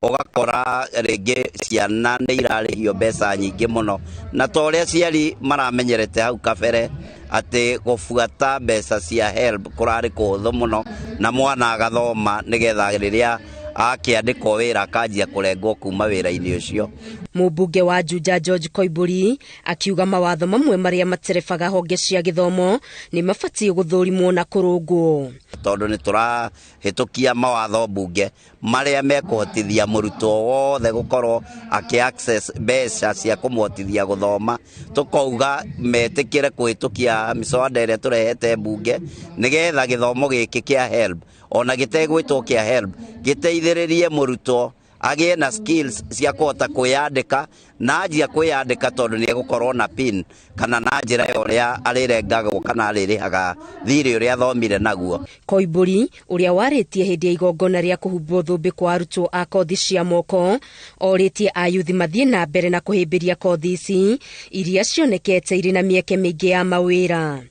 [SPEAKER 7] Ũgakora rĩngĩ ciana nĩ irarĩhio mbeca nyingĩ mũno, na ta ũrĩa aciari maramenyerete hau kabere atĩ gũbuata mbeca cia HELB kũrarĩ kũhũthũ mũno, na mwana agathoma nĩgetha rĩrĩa akĩandĩkwo wĩra akanjia kũrengwo kuma wĩra-inĩ ũcio.
[SPEAKER 23] Mũmbunge wa Juja George Koimburi akiuga mawatho mamwe marĩa materebaga honge cia gĩthomo nĩ mabatiĩ gũthũrimwo na kũrũngwo.
[SPEAKER 7] Tondũ nĩ tũrahĩtũkia mawatho mbunge marĩa mekũhotithia mũrutwo wothe gũkorwo akĩ access mbeca cia kũmũhotithia gũthoma, tũkauga metĩkĩre kũhĩtũkia mĩswada ĩrĩa tũrehete mbunge nĩgetha gĩthomo gĩkĩ kĩa HELB ona gĩtegwĩtwo kĩa HELB gĩteithĩrĩrie mũrutwo agĩe na skills cia kũhota kwĩyandĩka, na anjia kwĩyandĩka tondũ nĩ egũkorwo na pin kana na njĩra ya ũrĩa arĩrengagwo kana arĩrĩhaga thirĩ ũrĩa athomire naguo.
[SPEAKER 23] Koimburi ũrĩa warĩtie hĩndĩ ya igongona rĩa kũhumbwo thũmbĩ kwa arutwo a kothi cia moko orĩtie ayuthi mathiĩ na mbere na kũhĩmbĩria kothi ici iria cionekete irĩ na mĩeke mĩingĩ ya mawĩra.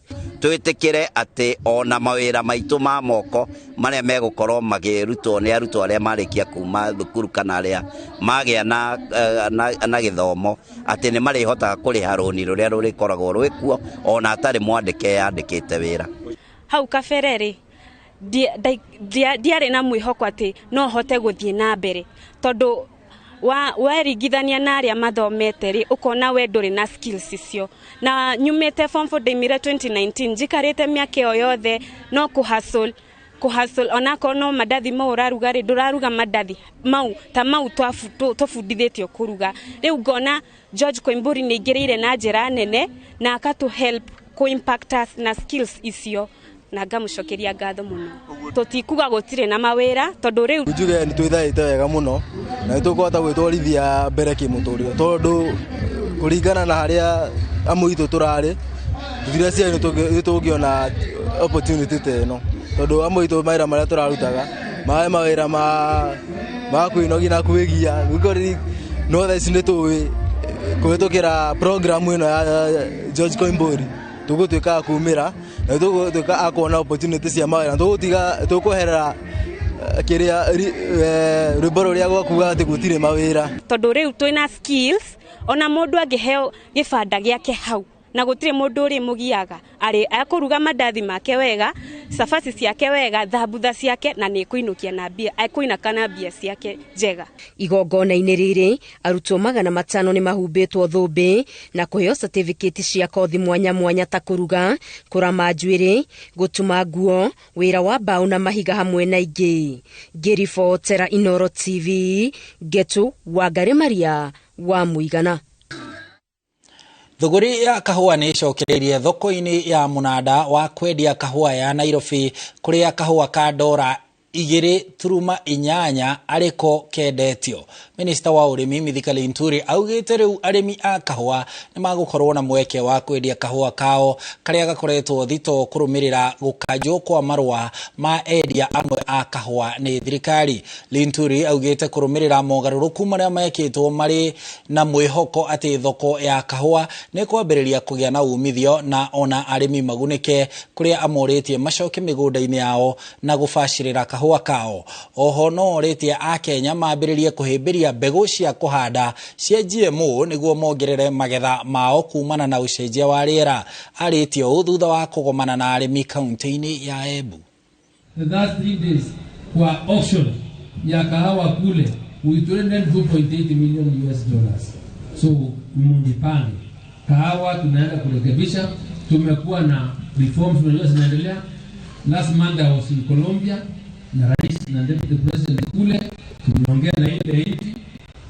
[SPEAKER 7] Twĩtĩkĩre atĩ ona mawĩra maitũ ma moko marĩa megũkorwo makĩrutwo nĩ arutwo arĩa marĩkia kuma thukuru kana arĩa magĩa na gĩthomo atĩ nĩ marĩhotaga kũrĩha rũni rũrĩa rũrĩkoragwo rwĩkuo ona atarĩ mwandĩke yandĩkĩte wĩra.
[SPEAKER 8] Hau kabere rĩ ndiarĩ na mwĩhoko atĩ no hote gũthiĩ na mbere tondũ weringithania na arĩa mathomete rĩ ũkona we ndũrĩ na skills icio. Na nyumĩte form 4 ndaimire 2019 njikarĩte mĩaka ĩyo yothe no kũhustle onakorwo no mandathi mau ũraruga rĩ ndũraruga mandathi mau ta mau tũbundithĩtio kũruga. Rĩu ngona George Koimburi nĩ aingĩrĩire na njĩra nene na akatũ help kũ impact us na skills icio, na ngamũcokeria ngatho mũno. Tũtikuga gũtirĩ na mawĩra tondũ rĩu
[SPEAKER 9] njuge nĩ twĩthaĩte wega mũno na nĩ tũkũhota gwĩtwarithia mbere kĩmũtũrĩre tondũ kũringana na harĩa amwe itũ tũrarĩ tũtireciria nĩ tũngĩona opportunity ta ĩno tondũ amwe itũ mawĩra marĩa tũrarutaga maĩ mawĩra ma kwĩnogia na kwĩgia no thaa ici nĩ tũĩ kũhĩtũkĩra program ĩno ya George Koimburi tũgũtuĩka a kumĩra na tũgũtuĩka a kuona opportunity cia mawĩra, tũgũtiga tũkweherera kĩrĩa rwĩmbo rũrĩa gwakuga atĩ gũtirĩ mawĩra.
[SPEAKER 8] Tondũ rĩu twĩna skills ona mũndũ angĩheo gĩbanda gĩake hau na gũtirĩ mũndũ ũrĩmũgiaga arĩ akũruga mandathi make wega, cabaci ciake wega, thambutha ciake na nĩ ekũinũkia na mbia, ekũinaka na mbia ciake njega.
[SPEAKER 23] Igongona-inĩ rĩrĩ arutwo 500 nĩ mahumbĩtwo thũmbĩ na kũheo certificate cia kothi mwanya mwanya ta kũruga, kũrama njuĩrĩ, gũtuma nguo, wĩra wa mbaũ na mahiga hamwe na ingĩ. Ngĩribotera Inooro TV, Ngetu Wangari Maria wa Mũigana.
[SPEAKER 2] Thũgũrĩ ya kahũa nĩ ĩcokereirie thoko-inĩ ya mũnanda wa kwendia kahũa ya Nairobi kũrĩa kahũa ka ndora 2.8 arĩko kendetio. Minista wa ũrĩmi Mithika Linturi augĩte rĩu arĩmi a kahũa nĩ magũkorwo na mweke wa kwendia kahũa kao karĩa gakoretwo thito kũrũmĩrĩra gũkanjwo kwa marũa ma endia amwe a kahũa nĩ thirikari. Linturi augĩte kũrũmĩrĩra mogarũrũku marĩa mekĩtwo marĩ na mwĩhoko atĩ thoko ya kahũa nĩ kwambĩrĩria kũgĩa na umithio na ona arĩmi magunĩke kũrĩa amorĩtie macoke mĩgũnda-inĩ yao na gũbacĩrĩra kahũa kao. Oho no orĩtie akenya mambĩrĩrie kũhĩmbĩria mbegũ cia kũhanda cia GMO nĩguo mongerere magetha mao kumana na ũcenjia wa rĩera. Arĩtie ũũ thutha wa kũgomana na arĩmi kaunti-inĩ ya Embu.
[SPEAKER 11] The last 3 days kwa auction ya kahawa kule we traded $2.8 million US. So mjipange. Kahawa tunaenda kurekebisha, tumekuwa na reforms tunajua zinaendelea. Last month I was in Colombia na rais na deputy president kule, tumeongea na ile nchi.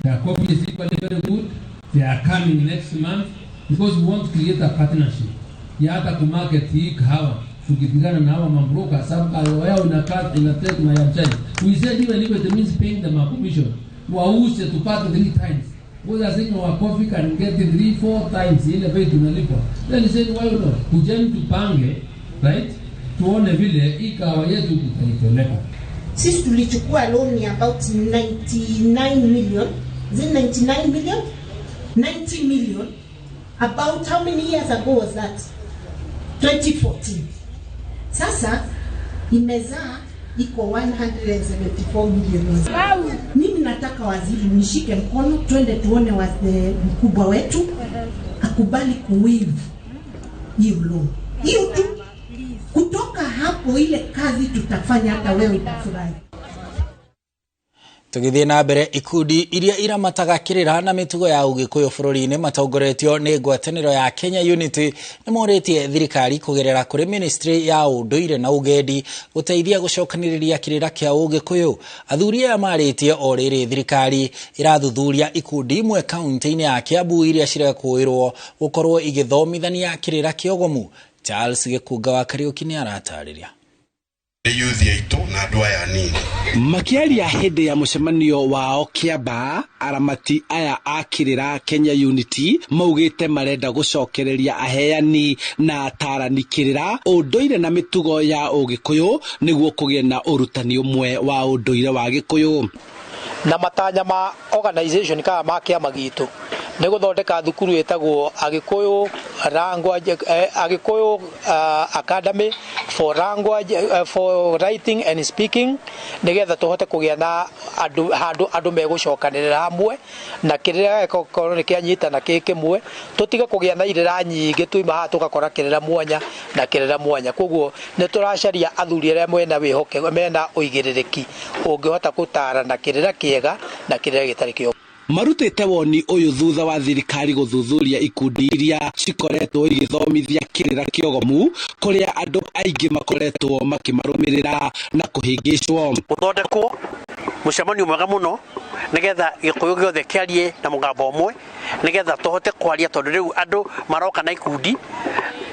[SPEAKER 11] Their coffee is equally very good. They are coming next month because we want to create a partnership. Ya hata kumarket hii kahawa tukipigana na hawa mabroka sababu kahawa yao inakaa inatake na ya China. We said even if it means paying them a commission, wauze tupate 3 times. Because I think our coffee can get 3-4 times ile bei tunalipwa. Then he said why not? Kujeni tupange, right? Tuone vile hii kahawa yetu tutaipeleka.
[SPEAKER 12] Sisi tulichukua loan ya about 99 million. Is it 99 million? 90 million. About how many years ago was that? 2014. Sasa imezaa iko 174 million. Mimi nataka waziri nishike mkono, twende tuone mkubwa wetu akubali kuwaive hiyo loan. Hiyo tu. Kutoka hapo ile kazi tutafanya hata wewe utafurahi.
[SPEAKER 2] Tugithie na mbere ikundi iria iramataga kirira na mitugo ya Ugikuyu bururi-ini matongoretio ni ngwataniro ya Kenya Unity ni moritie thirikari kugerera kuri ministry ya unduire na ugendi guteithia gucokaniriria kirira kia Ugikuyu. Athuri aya maritie o riri thirikari irathuthuria ikundi imwe kaunti-ini ya Kiambu iria cirekũirwo gukorwo igithomithania kirira kiogomu. Charles Gikunga wa Kariuki ni aratariria.
[SPEAKER 10] Makiaria hindi ya mucemanio wao Kiambaa, aramati aya a kirira Kenya Unity maugite marenda gucokereria aheani na atarani kirira unduire na mitugo ya Ugikuyu niguo kugie na urutani umwe wa unduire wa Gikuyu.
[SPEAKER 13] Na matanya ma organization ka ma kiama gitu ni guthondeka thukuru itagwo Agikuyu language, Agikuyu Academy for language, for writing and speaking, nigetha tuhote kugia na andu handu andu megucokanirira hamwe na kirira gikorwo ni kianyitana ki kimwe, tutige kugia na irira nyingi tuima haha tugakora kirira mwanya na kirira mwanya. Koguo ni turacaria athuri aria mwena wihoke mena uigiririki ungihota gutarana kirira kiega na kirira gitari kio.
[SPEAKER 10] Marutite woni uyu thutha wa thirikari guthuthuria ikundi iria cikoretwo igithomithia kirira kiogomu kuria andu aingi makoretwo makimarumirira na kuhingicwo.
[SPEAKER 14] Guthondekwo mucemanio mwega muno nigetha Gikuyu giothe kiarie na mugambo umwe nigetha tuhote kwaria, tondu riu andu maroka na ikundi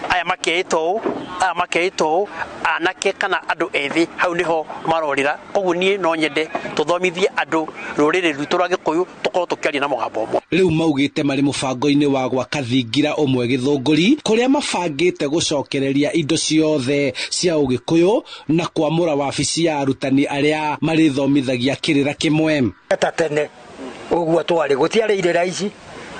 [SPEAKER 14] aya makeitwo aya makeitwo anake kana andu ethi hau niho marorira. Koguo nie no nyende tuthomithie andu ruriri rwitu rwa Gikuyu tukorwo tukiaria na mugambo umwe.
[SPEAKER 10] Riu maugite mari mubango-ini wa gwaka thingira umwe Githunguri kuria mabangite gucokereria indo ciothe cia Ugikuyu na kwamura wabici ya arutani aria marithomithagia kirira kimwe.
[SPEAKER 15] Ta tene uguo twari gutiari irira ici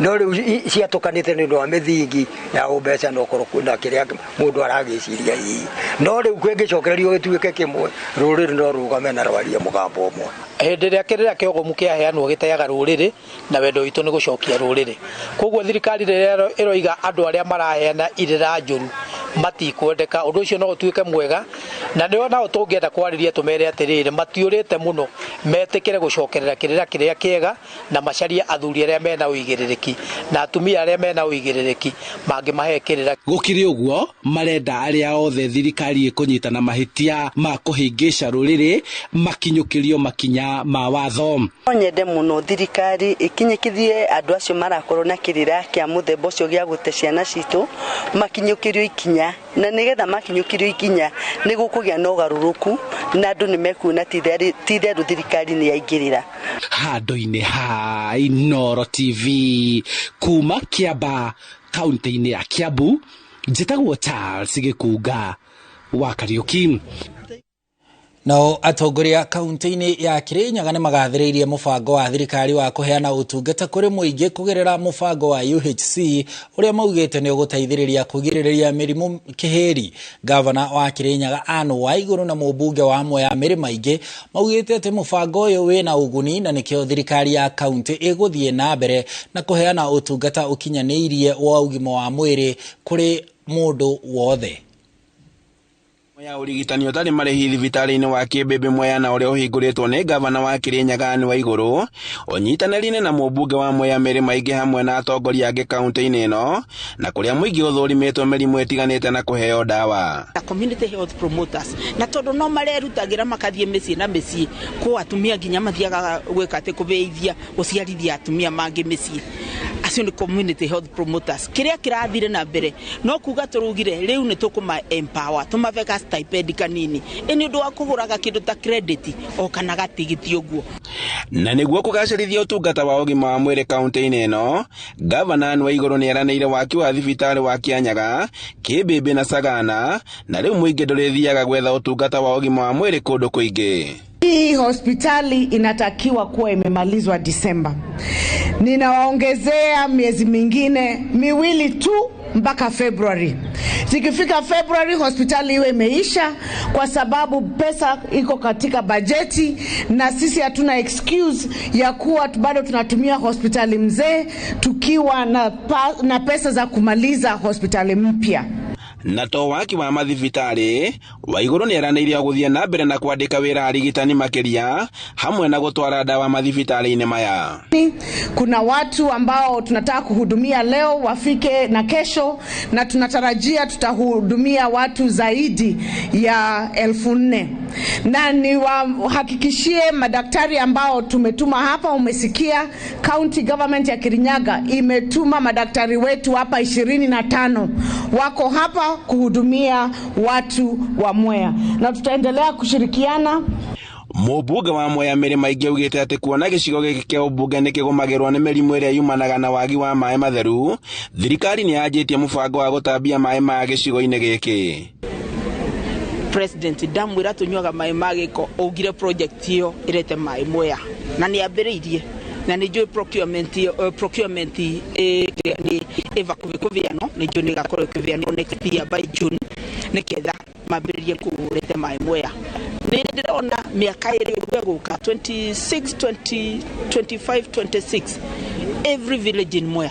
[SPEAKER 15] no riu ciatukanite ni undu wa mithingi ya umbeca no korwo na kiria mundu aragiciria hihi, no riu kwingicokererio gituike kimwe ruriri no rugame na rwarie mugambo umwe.
[SPEAKER 13] Hindi ria kirira kiogomu kiaheanwo giteaga ruriri na wendo witu ni gucokia ruriri. Koguo thirikari riria iroiga andu aria maraheana irira njuru matikwendeka, undu ucio no utuike mwega na nio nao tungienda kwariria tumere atiriri matiurite muno metikire gucokerera kirira kiria kiega na macarie athuri aria mena uigiririki na atumia aria mena uigiririki mangimahe kirira.
[SPEAKER 10] Gukiri uguo marenda aria othe thirikari ikunyita na mahitia ma kuhingisha ruriri makinyukirio makinya ma watho.
[SPEAKER 16] No nyende muno thirikari ikinyikithie andu acio marakorwo na kirira kia muthemba ucio gia gute ciana citu makinyukirio ikinya, na nigetha makinyukirio ikinya ni gukugia na ugaruruku na andu ni mekuona ti itheru thirikari ni yaingirira.
[SPEAKER 10] Handu-ini ha Inooro TV kuma Kiambaa kaunti-ini ya Kiambu, njitagwo Charles Gikunga wa Kariuki.
[SPEAKER 2] Nao atongoria kaunti-inĩ ya Kirinyaga nĩ magathĩrĩirie mũbango wa thirikari wa kũheana ũtungata kũrĩ mũingĩ kũgerera mũbango wa UHC ũrĩa maugĩte nĩ ũgũteithĩrĩria kũgirĩrĩria mĩrimũ kĩhĩri. Gavana wa Kirinyaga Anne Waiguru na mũmbunge wa Mwea Mĩrĩ Maingĩ maugĩte atĩ mũbango ũyũ wĩna ũguni na nĩkĩo thirikari ya kaunti ĩgũthiĩ na mbere na kũheana ũtungata ũkinyanĩirie wa ũgima wa mwĩrĩ kũrĩ mũndũ wothe.
[SPEAKER 17] Ya urigitani utari marihi thibitari-inĩ wa Kĩmbĩmbĩ Mwea na ũrĩa ũhingũrĩtwo nĩ gavana wa Kirinyaga Anne Waiguru ũnyitanĩri-inĩ na mũmbunge wa Mwea Mĩrĩ Maingĩ hamwe na atongoria angĩ kaunti-inĩ ĩno, na kũrĩa mũingĩ ũthũrimĩtwo mĩrimũ ĩtiganĩte na kũheo ndawa.
[SPEAKER 27] Community health promoters na tondũ no marerutagĩra makathiĩ mĩciĩ na mĩciĩ kũ atumia nginya mathiaga gwĩka atĩ kũbĩithia gũciarithia atumia mangĩ mĩciĩ, acio nĩ community health promoters. Kĩrĩa kĩrathire na mbere no kuga tũrugire rĩu nĩ tũkũma empower tũmabe ka stipend kanini ĩ nĩ ũndũ wa kũgũraga kĩndũ ta credit o kana gatigiti ũguo.
[SPEAKER 17] Na nĩguo kũgacĩrithia ũtungata wa ũgima wa mwĩrĩ kaunti-inĩ ĩno, gavana Anne Waiguru nĩ eranĩire waki wa thibitarĩ wa Kĩanyaga, Kĩmbĩmbĩ na Sagana, na rĩu mũingĩ ndũrĩthiaga gwetha ũtungata wa ũgima wa mwĩrĩ kũndũ kũingĩ.
[SPEAKER 28] Hii hospitali inatakiwa kuwa imemalizwa Disemba. Ninawaongezea miezi mingine miwili tu mpaka February. Zikifika February hospitali iwe imeisha, kwa sababu pesa iko katika bajeti, na sisi hatuna excuse ya kuwa bado tunatumia hospitali mzee tukiwa na pesa za kumaliza hospitali mpya.
[SPEAKER 17] Na to waki wa mathibitarĩ, Waiguru nĩ eranĩire gũthiĩ na mbere na kwandĩka wĩra arigitani makĩria hamwe na gũtwara ndawa mathibitarĩ-inĩ maya.
[SPEAKER 28] Kuna watu ambao tunataka kuhudumia leo wafike na kesho, na tunatarajia tutahudumia watu zaidi ya 4,000. Na niwahakikishie madaktari ambao tumetuma hapa, umesikia county government ya Kirinyaga imetuma madaktari wetu hapa 25 wako hapa kuhudumia watu wa Mwea, na tutaendelea kushirikiana.
[SPEAKER 17] Mũmbunge wa Mwea Mary Maingĩ augĩte atĩ kuona gĩcigo gĩkĩ kĩa ũmbunge nĩ kĩgũmagĩrwo nĩ mĩrimũ ĩrĩa yumanaga na wagi wa maĩ matheru, thirikari nĩ yanjĩtie mũbango wa gũtambia maĩ maya gĩcigo-inĩ gĩkĩ.
[SPEAKER 27] President ndamwĩra tũnyuaga maĩ ma gĩko, augire project ĩyo ĩrete maĩ Mwea na nĩ ambĩrĩirie, na nĩ njũĩ procurement nĩ ĩvakuhĩ kũbĩanwo, nĩ njũĩ nĩ ĩgakorwo ĩkĩbĩanwo next year by June, nĩgetha mambĩrĩrie kũrete maĩ Mwea. Nĩ ndĩrona mĩaka ĩrĩ ũguo ĩgũka 26 20 25 26 every village in Mwea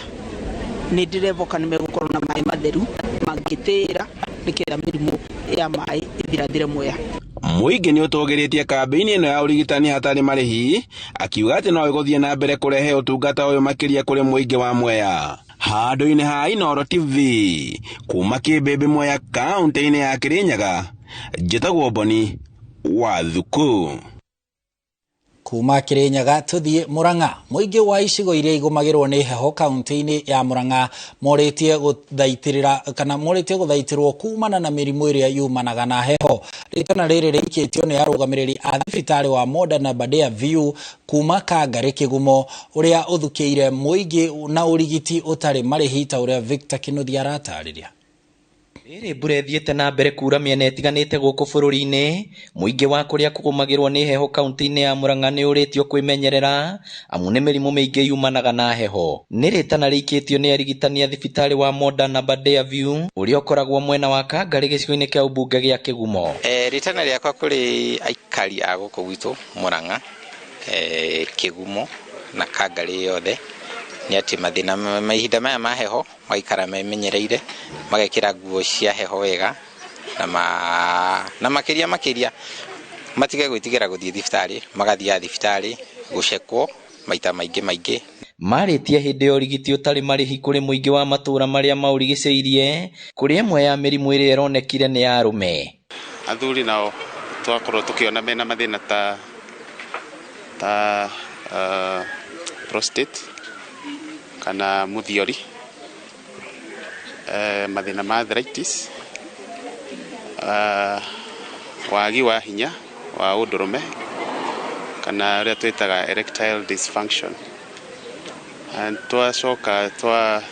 [SPEAKER 27] nĩ ndĩrevoka nĩ megũkorwo na maĩ matheru mangĩtĩĩra, nĩgetha mĩrimũ ya maĩ ĩthirathire Mwea.
[SPEAKER 17] Mũingĩ nĩ ũtũgĩrĩtie kambĩini ĩno ya ũrigitani hatarĩ marĩhi, akiuga atĩ no ĩgũthiĩ na mbere kũrehe ũtungata ũyũ makĩria kũrĩ mũingĩ wa Mwea. Handũ-inĩ ha Inooro TV kuma Kĩmbĩmbĩ Mwea kaũntĩ-inĩ ya Kĩrĩnyaga, njĩtagwo Boni wa Thuku.
[SPEAKER 2] Kuma Kirinyaga tuthie Murang'a. Mũingĩ wa icigo iria igũmagĩrwo nĩ heho kaunti-inĩ ya Murang'a morĩtie gũthaitĩrĩra kana morĩtie gũthaitĩrwo kumana na mĩrimũ ĩrĩa yumanaga na heho. Rĩtana rĩrĩ rĩikĩtio nĩ arũgamĩrĩri a thibitarĩ wa Modern Aberdare View kuma Kangarĩ Kĩgumo, ũrĩa ũthukĩire mũingĩ na ũrigiti ũtarĩ marĩhi ta ũrĩa Victor Kinuthia aratarĩria.
[SPEAKER 1] Rĩrĩ mbura ĩthiĩte na mbere kura mĩena ĩtiganĩte gũkũ bũrũri-inĩ, mũingĩ wa kũrĩa kũgũmagĩrwo nĩ heho kaunti-inĩ ya Murang'a nĩ ũrĩtio kwĩmenyerera amu nĩ mĩrimũ mĩingĩ yumanaga na heho. Nĩ rĩtana rĩikĩtio nĩ arigitani a thibitarĩ wa Modern Aberdare View ũrĩa ũkoragwo mwena wa Kangarĩ gĩcigo-inĩ kĩa ũmbunge gĩa Kĩgumo.
[SPEAKER 3] Rĩtana rĩakwa kũrĩ aikari a gũkũ gwitũ Murang'a, Kĩgumo na Kangarĩ yothe nĩ atĩ mathĩna mahinda maya ma heho magaikara memenyereire, magekĩra nguo cia heho wega, na makĩria matige gwĩtigĩra gũthiĩ thibitarĩ, magathiaga thibitarĩ gũcekwo maita maingĩ.
[SPEAKER 1] Marĩtie hĩndĩ ya ũrigiti ũtarĩ marĩhi kũrĩ mũingĩ wa matũũra marĩa maũrigicĩirie, kũrĩ ĩmwe ya mĩrimũ ĩrĩa ĩronekire nĩ ya arũme.
[SPEAKER 4] Athuri nao twakorwo tũkĩona mena mathĩna ta prostate kana mũthiori, mathĩna ma arthritis, wagi wa hinya wa ũndũrũme kana ũrĩa twĩtaga erectile dysfunction. And twacoka twa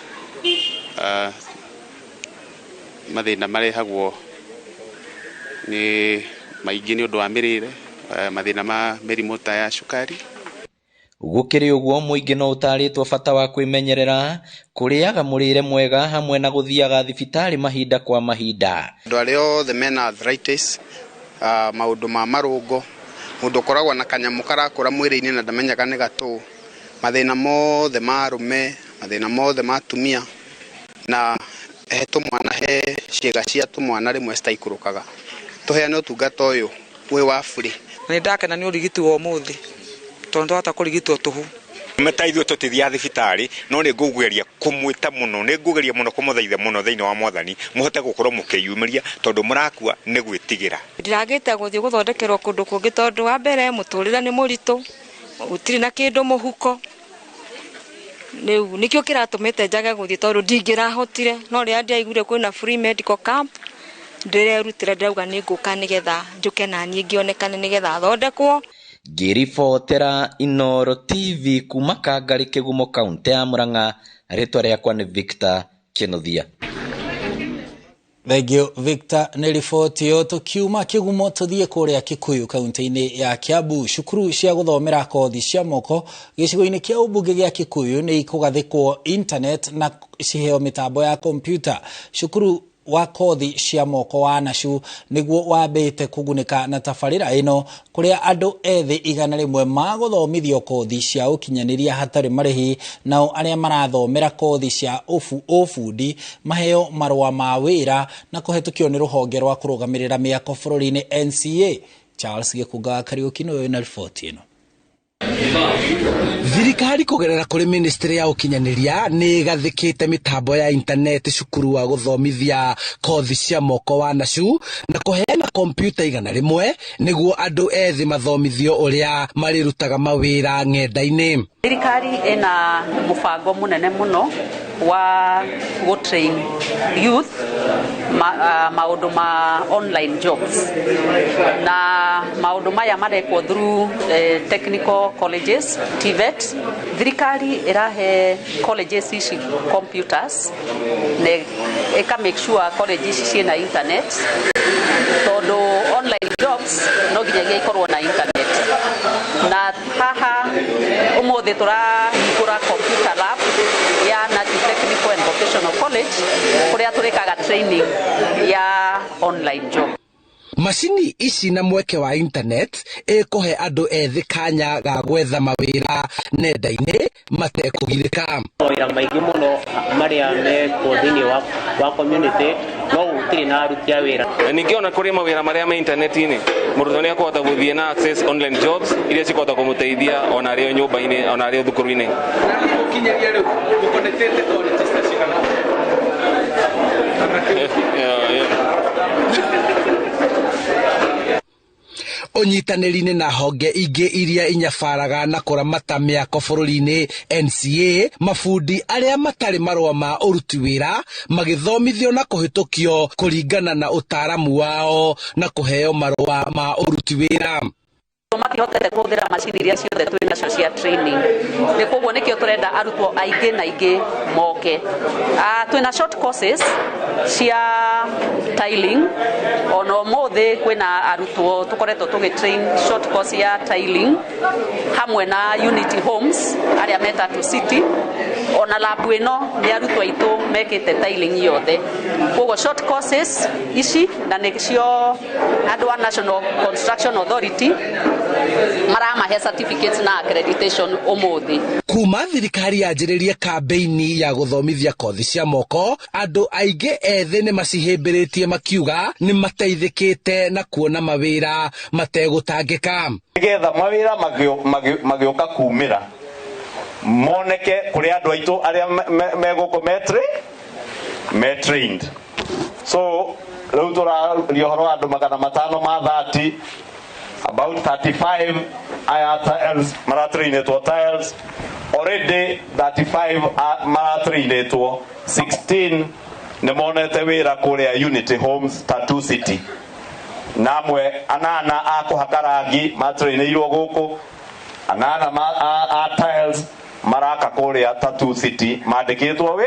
[SPEAKER 4] mathĩna marehagwo nĩ maingĩ nĩ ũndũ wa mĩrĩre, mathĩna ma mĩrimũ ta ya cukari.
[SPEAKER 1] Gũkĩrĩ ũguo mũingĩ no ũtarĩtwo bata wa kwĩmenyerera, kũrĩaga mũrĩre mwega hamwe na gũthiaga thibitarĩ mahinda kwa mahinda.
[SPEAKER 18] Andũ arĩa othe mena arthritis, maũndũ ma marũngo, mũndũ ũkoragwo na kanyamũ karakũra mwĩrĩ-inĩ na ndamenyaga nĩ gatũ, mathĩna mothe ma arũme, mathĩna mothe ma atumia, na he tũmwana, he ciĩga cia tũmwana rĩmwe citaikũrũkaga. Tũheane ũtungata ũyũ wĩ wa bure.
[SPEAKER 19] Nĩ ndakena nĩ ũrigiti wa ũmũthĩ tondũ twahota kũrigitwo tũhũ.
[SPEAKER 20] Meta ithuĩ tũtithiaga thibitarĩ, no nĩ ngũgeria kũmwĩta mũno, nĩ ngũgeria mũno kũmũthaitha mũno thĩinĩ wa Mwathani, mũhote gũkorwo mũkĩyumĩria tondũ mũrakua nĩ gwĩtigĩra.
[SPEAKER 21] Ndiragĩte gũthiĩ gũthondekerwo kũndũ kũngĩ tondũ wa mbere mũtũrĩre nĩ mũritũ, gũtirĩ na kĩndũ mũhuko. Rĩu nĩkĩo kĩratũmĩte njage gũthiĩ tondũ ndingĩrahotire, no rĩrĩa ndĩraiguire kwĩna free medical camp ndĩrerutĩra, ndĩrauga nĩ ngũka nĩgetha njũke na niĩ ngĩonekane nĩgetha thondekwo.
[SPEAKER 1] Ngĩribotera Inooro TV kuma Kangarĩ Kĩgumo kaunti ya Murang'a, rĩtwa rĩakwa nĩ Victor Kinuthia.
[SPEAKER 2] Thank you Victor nĩ riboti ĩyo. Tũkiuma Kĩgumo tũthiĩ kũrĩa Kikuyu kaunti-inĩ ya Kiambu. Cukuru cia gũthomera kothi cia moko gĩcigo-inĩ kĩa ũmbunge gĩa Kikuyu nĩ ikũgathĩkwo internet na ciheo mĩtambo ya kompyuta. Cukuru wa kothi cia moko wa Nashu nĩguo wambĩte kũgunĩka na tabarĩra ĩno, kũrĩa andũ ethĩ 100 magũthomithio kothi cia ũkinyanĩria hatarĩ marĩhi, nao arĩa marathomera kothi cia ũbundi maheo marũa ma wĩra na kũhetũkio nĩ rũhonge rwa kũrũgamĩrĩra mĩako bũrũri-inĩ NCA. Charles Gĩkunga wa Kariũki nĩwe wĩna riboti ĩno.
[SPEAKER 10] Thirikari kũgerera kũrĩ ministry ya ũkinyanĩria nĩ ĩgathĩkĩte mĩtambo ya intaneti cukuru wa gũthomithia kothi cia moko wa Nashu na kũheana kompyuta 100 nĩguo andũ ethĩ mathomithio ũrĩa marĩrutaga mawĩra ng'enda-inĩ.
[SPEAKER 5] Thirikari ĩna mũbango mũnene mũno wa gũ-train youth maũndũ ma online jobs, na maũndũ maya marekwo through technical colleges, TVET. Thirikari ĩrahe colleges ici computers na ĩka make sure college ici ciĩna internet, tondũ online jobs no nginyagia ikorwo na internet. Na haha ũmũthĩ tũrahingũra computer lab ya Nachu Technical and Vocational College kũrĩa tũrĩkaga training ya online job.
[SPEAKER 10] Macini ici na mweke wa internet ĩkũhe andũ ethĩ kanya ga gwetha mawĩra nenda-inĩ matekũgirĩka.
[SPEAKER 6] Mawĩra maingĩ mũno marĩa mekuo thĩinĩ wa community no gũtirĩ na aruti a wĩra.
[SPEAKER 7] Na ningĩ ona kũrĩ mawĩra marĩa me intaneti-inĩ, mũrutwo nĩ akũhota gũthiĩ na access online jobs iria cikũhota kũmũteithia ona arĩ o nyũmba-inĩ ona arĩ o thukuru-inĩ.
[SPEAKER 9] Gũkinyĩria rĩu mũkonetete colleges ta cigana?
[SPEAKER 10] Ũnyitanĩri-inĩ na honge ingĩ iria inyabaraga na kũramata mĩako bũrũri-inĩ NCA, mabundi arĩa matarĩ marũa ma ũruti wĩra magĩthomithio na kũhĩtũkio kũringana na ũtaaramu wao na kũheo marũa ma ũruti wĩra.
[SPEAKER 5] Matihotete kũhũthĩra macini iria ciothe twĩ nacio cia training, nĩ koguo nĩkĩo tũrenda arutwo aingĩ na aingĩ moke. Twĩna short courses cia tiling, ona ũmũthĩ kwĩna arutwo tũkoretwo tũgĩ train short course ya tiling hamwe na Unity Homes arĩa me Tatu City. Ona lab ĩno nĩ arutwo aitũ mekĩte tiling yothe. Koguo short courses ici na nĩcio andũ a National Construction Authority maramahe certificates na accreditation ũmũthĩ.
[SPEAKER 10] Kuma thirikari yanjĩrĩrie kambĩini ya gũthomithia kothi cia moko, andũ aingĩ ethĩ nĩ macihĩmbĩrĩtie makiuga nĩ mateithĩkĩte na kuona mawĩra mategũtangĩka.
[SPEAKER 22] Nĩgetha mawĩra magĩũka kumĩra moneke kũrĩ andũ aitũ arĩa megũkũ me trained. So rĩu tũraria ũhoro wa andũ 530, about 35 aya tiles maratrainĩtwo tiles already, 35 maratrainĩtwo, 16 nĩ monete wĩra kũrĩa Unity Homes Tatu City, na amwe anana a kũhaka rangi matrainĩirwo gũkũ, anana a tiles maraka kũrĩa Tatu City mandĩkĩtwo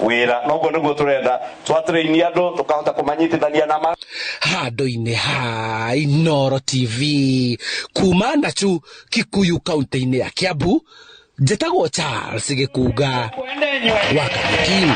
[SPEAKER 22] wĩra. Noguo nĩguo tũrenda twatraini andũ tũkahota kũmanyitithania na
[SPEAKER 10] handũ-inĩ ha Inooro TV kuma Nachu Kikuyu kaunti-inĩ ya Kiambu. Njĩtagwo Charles Gĩkunga wa Kariũki.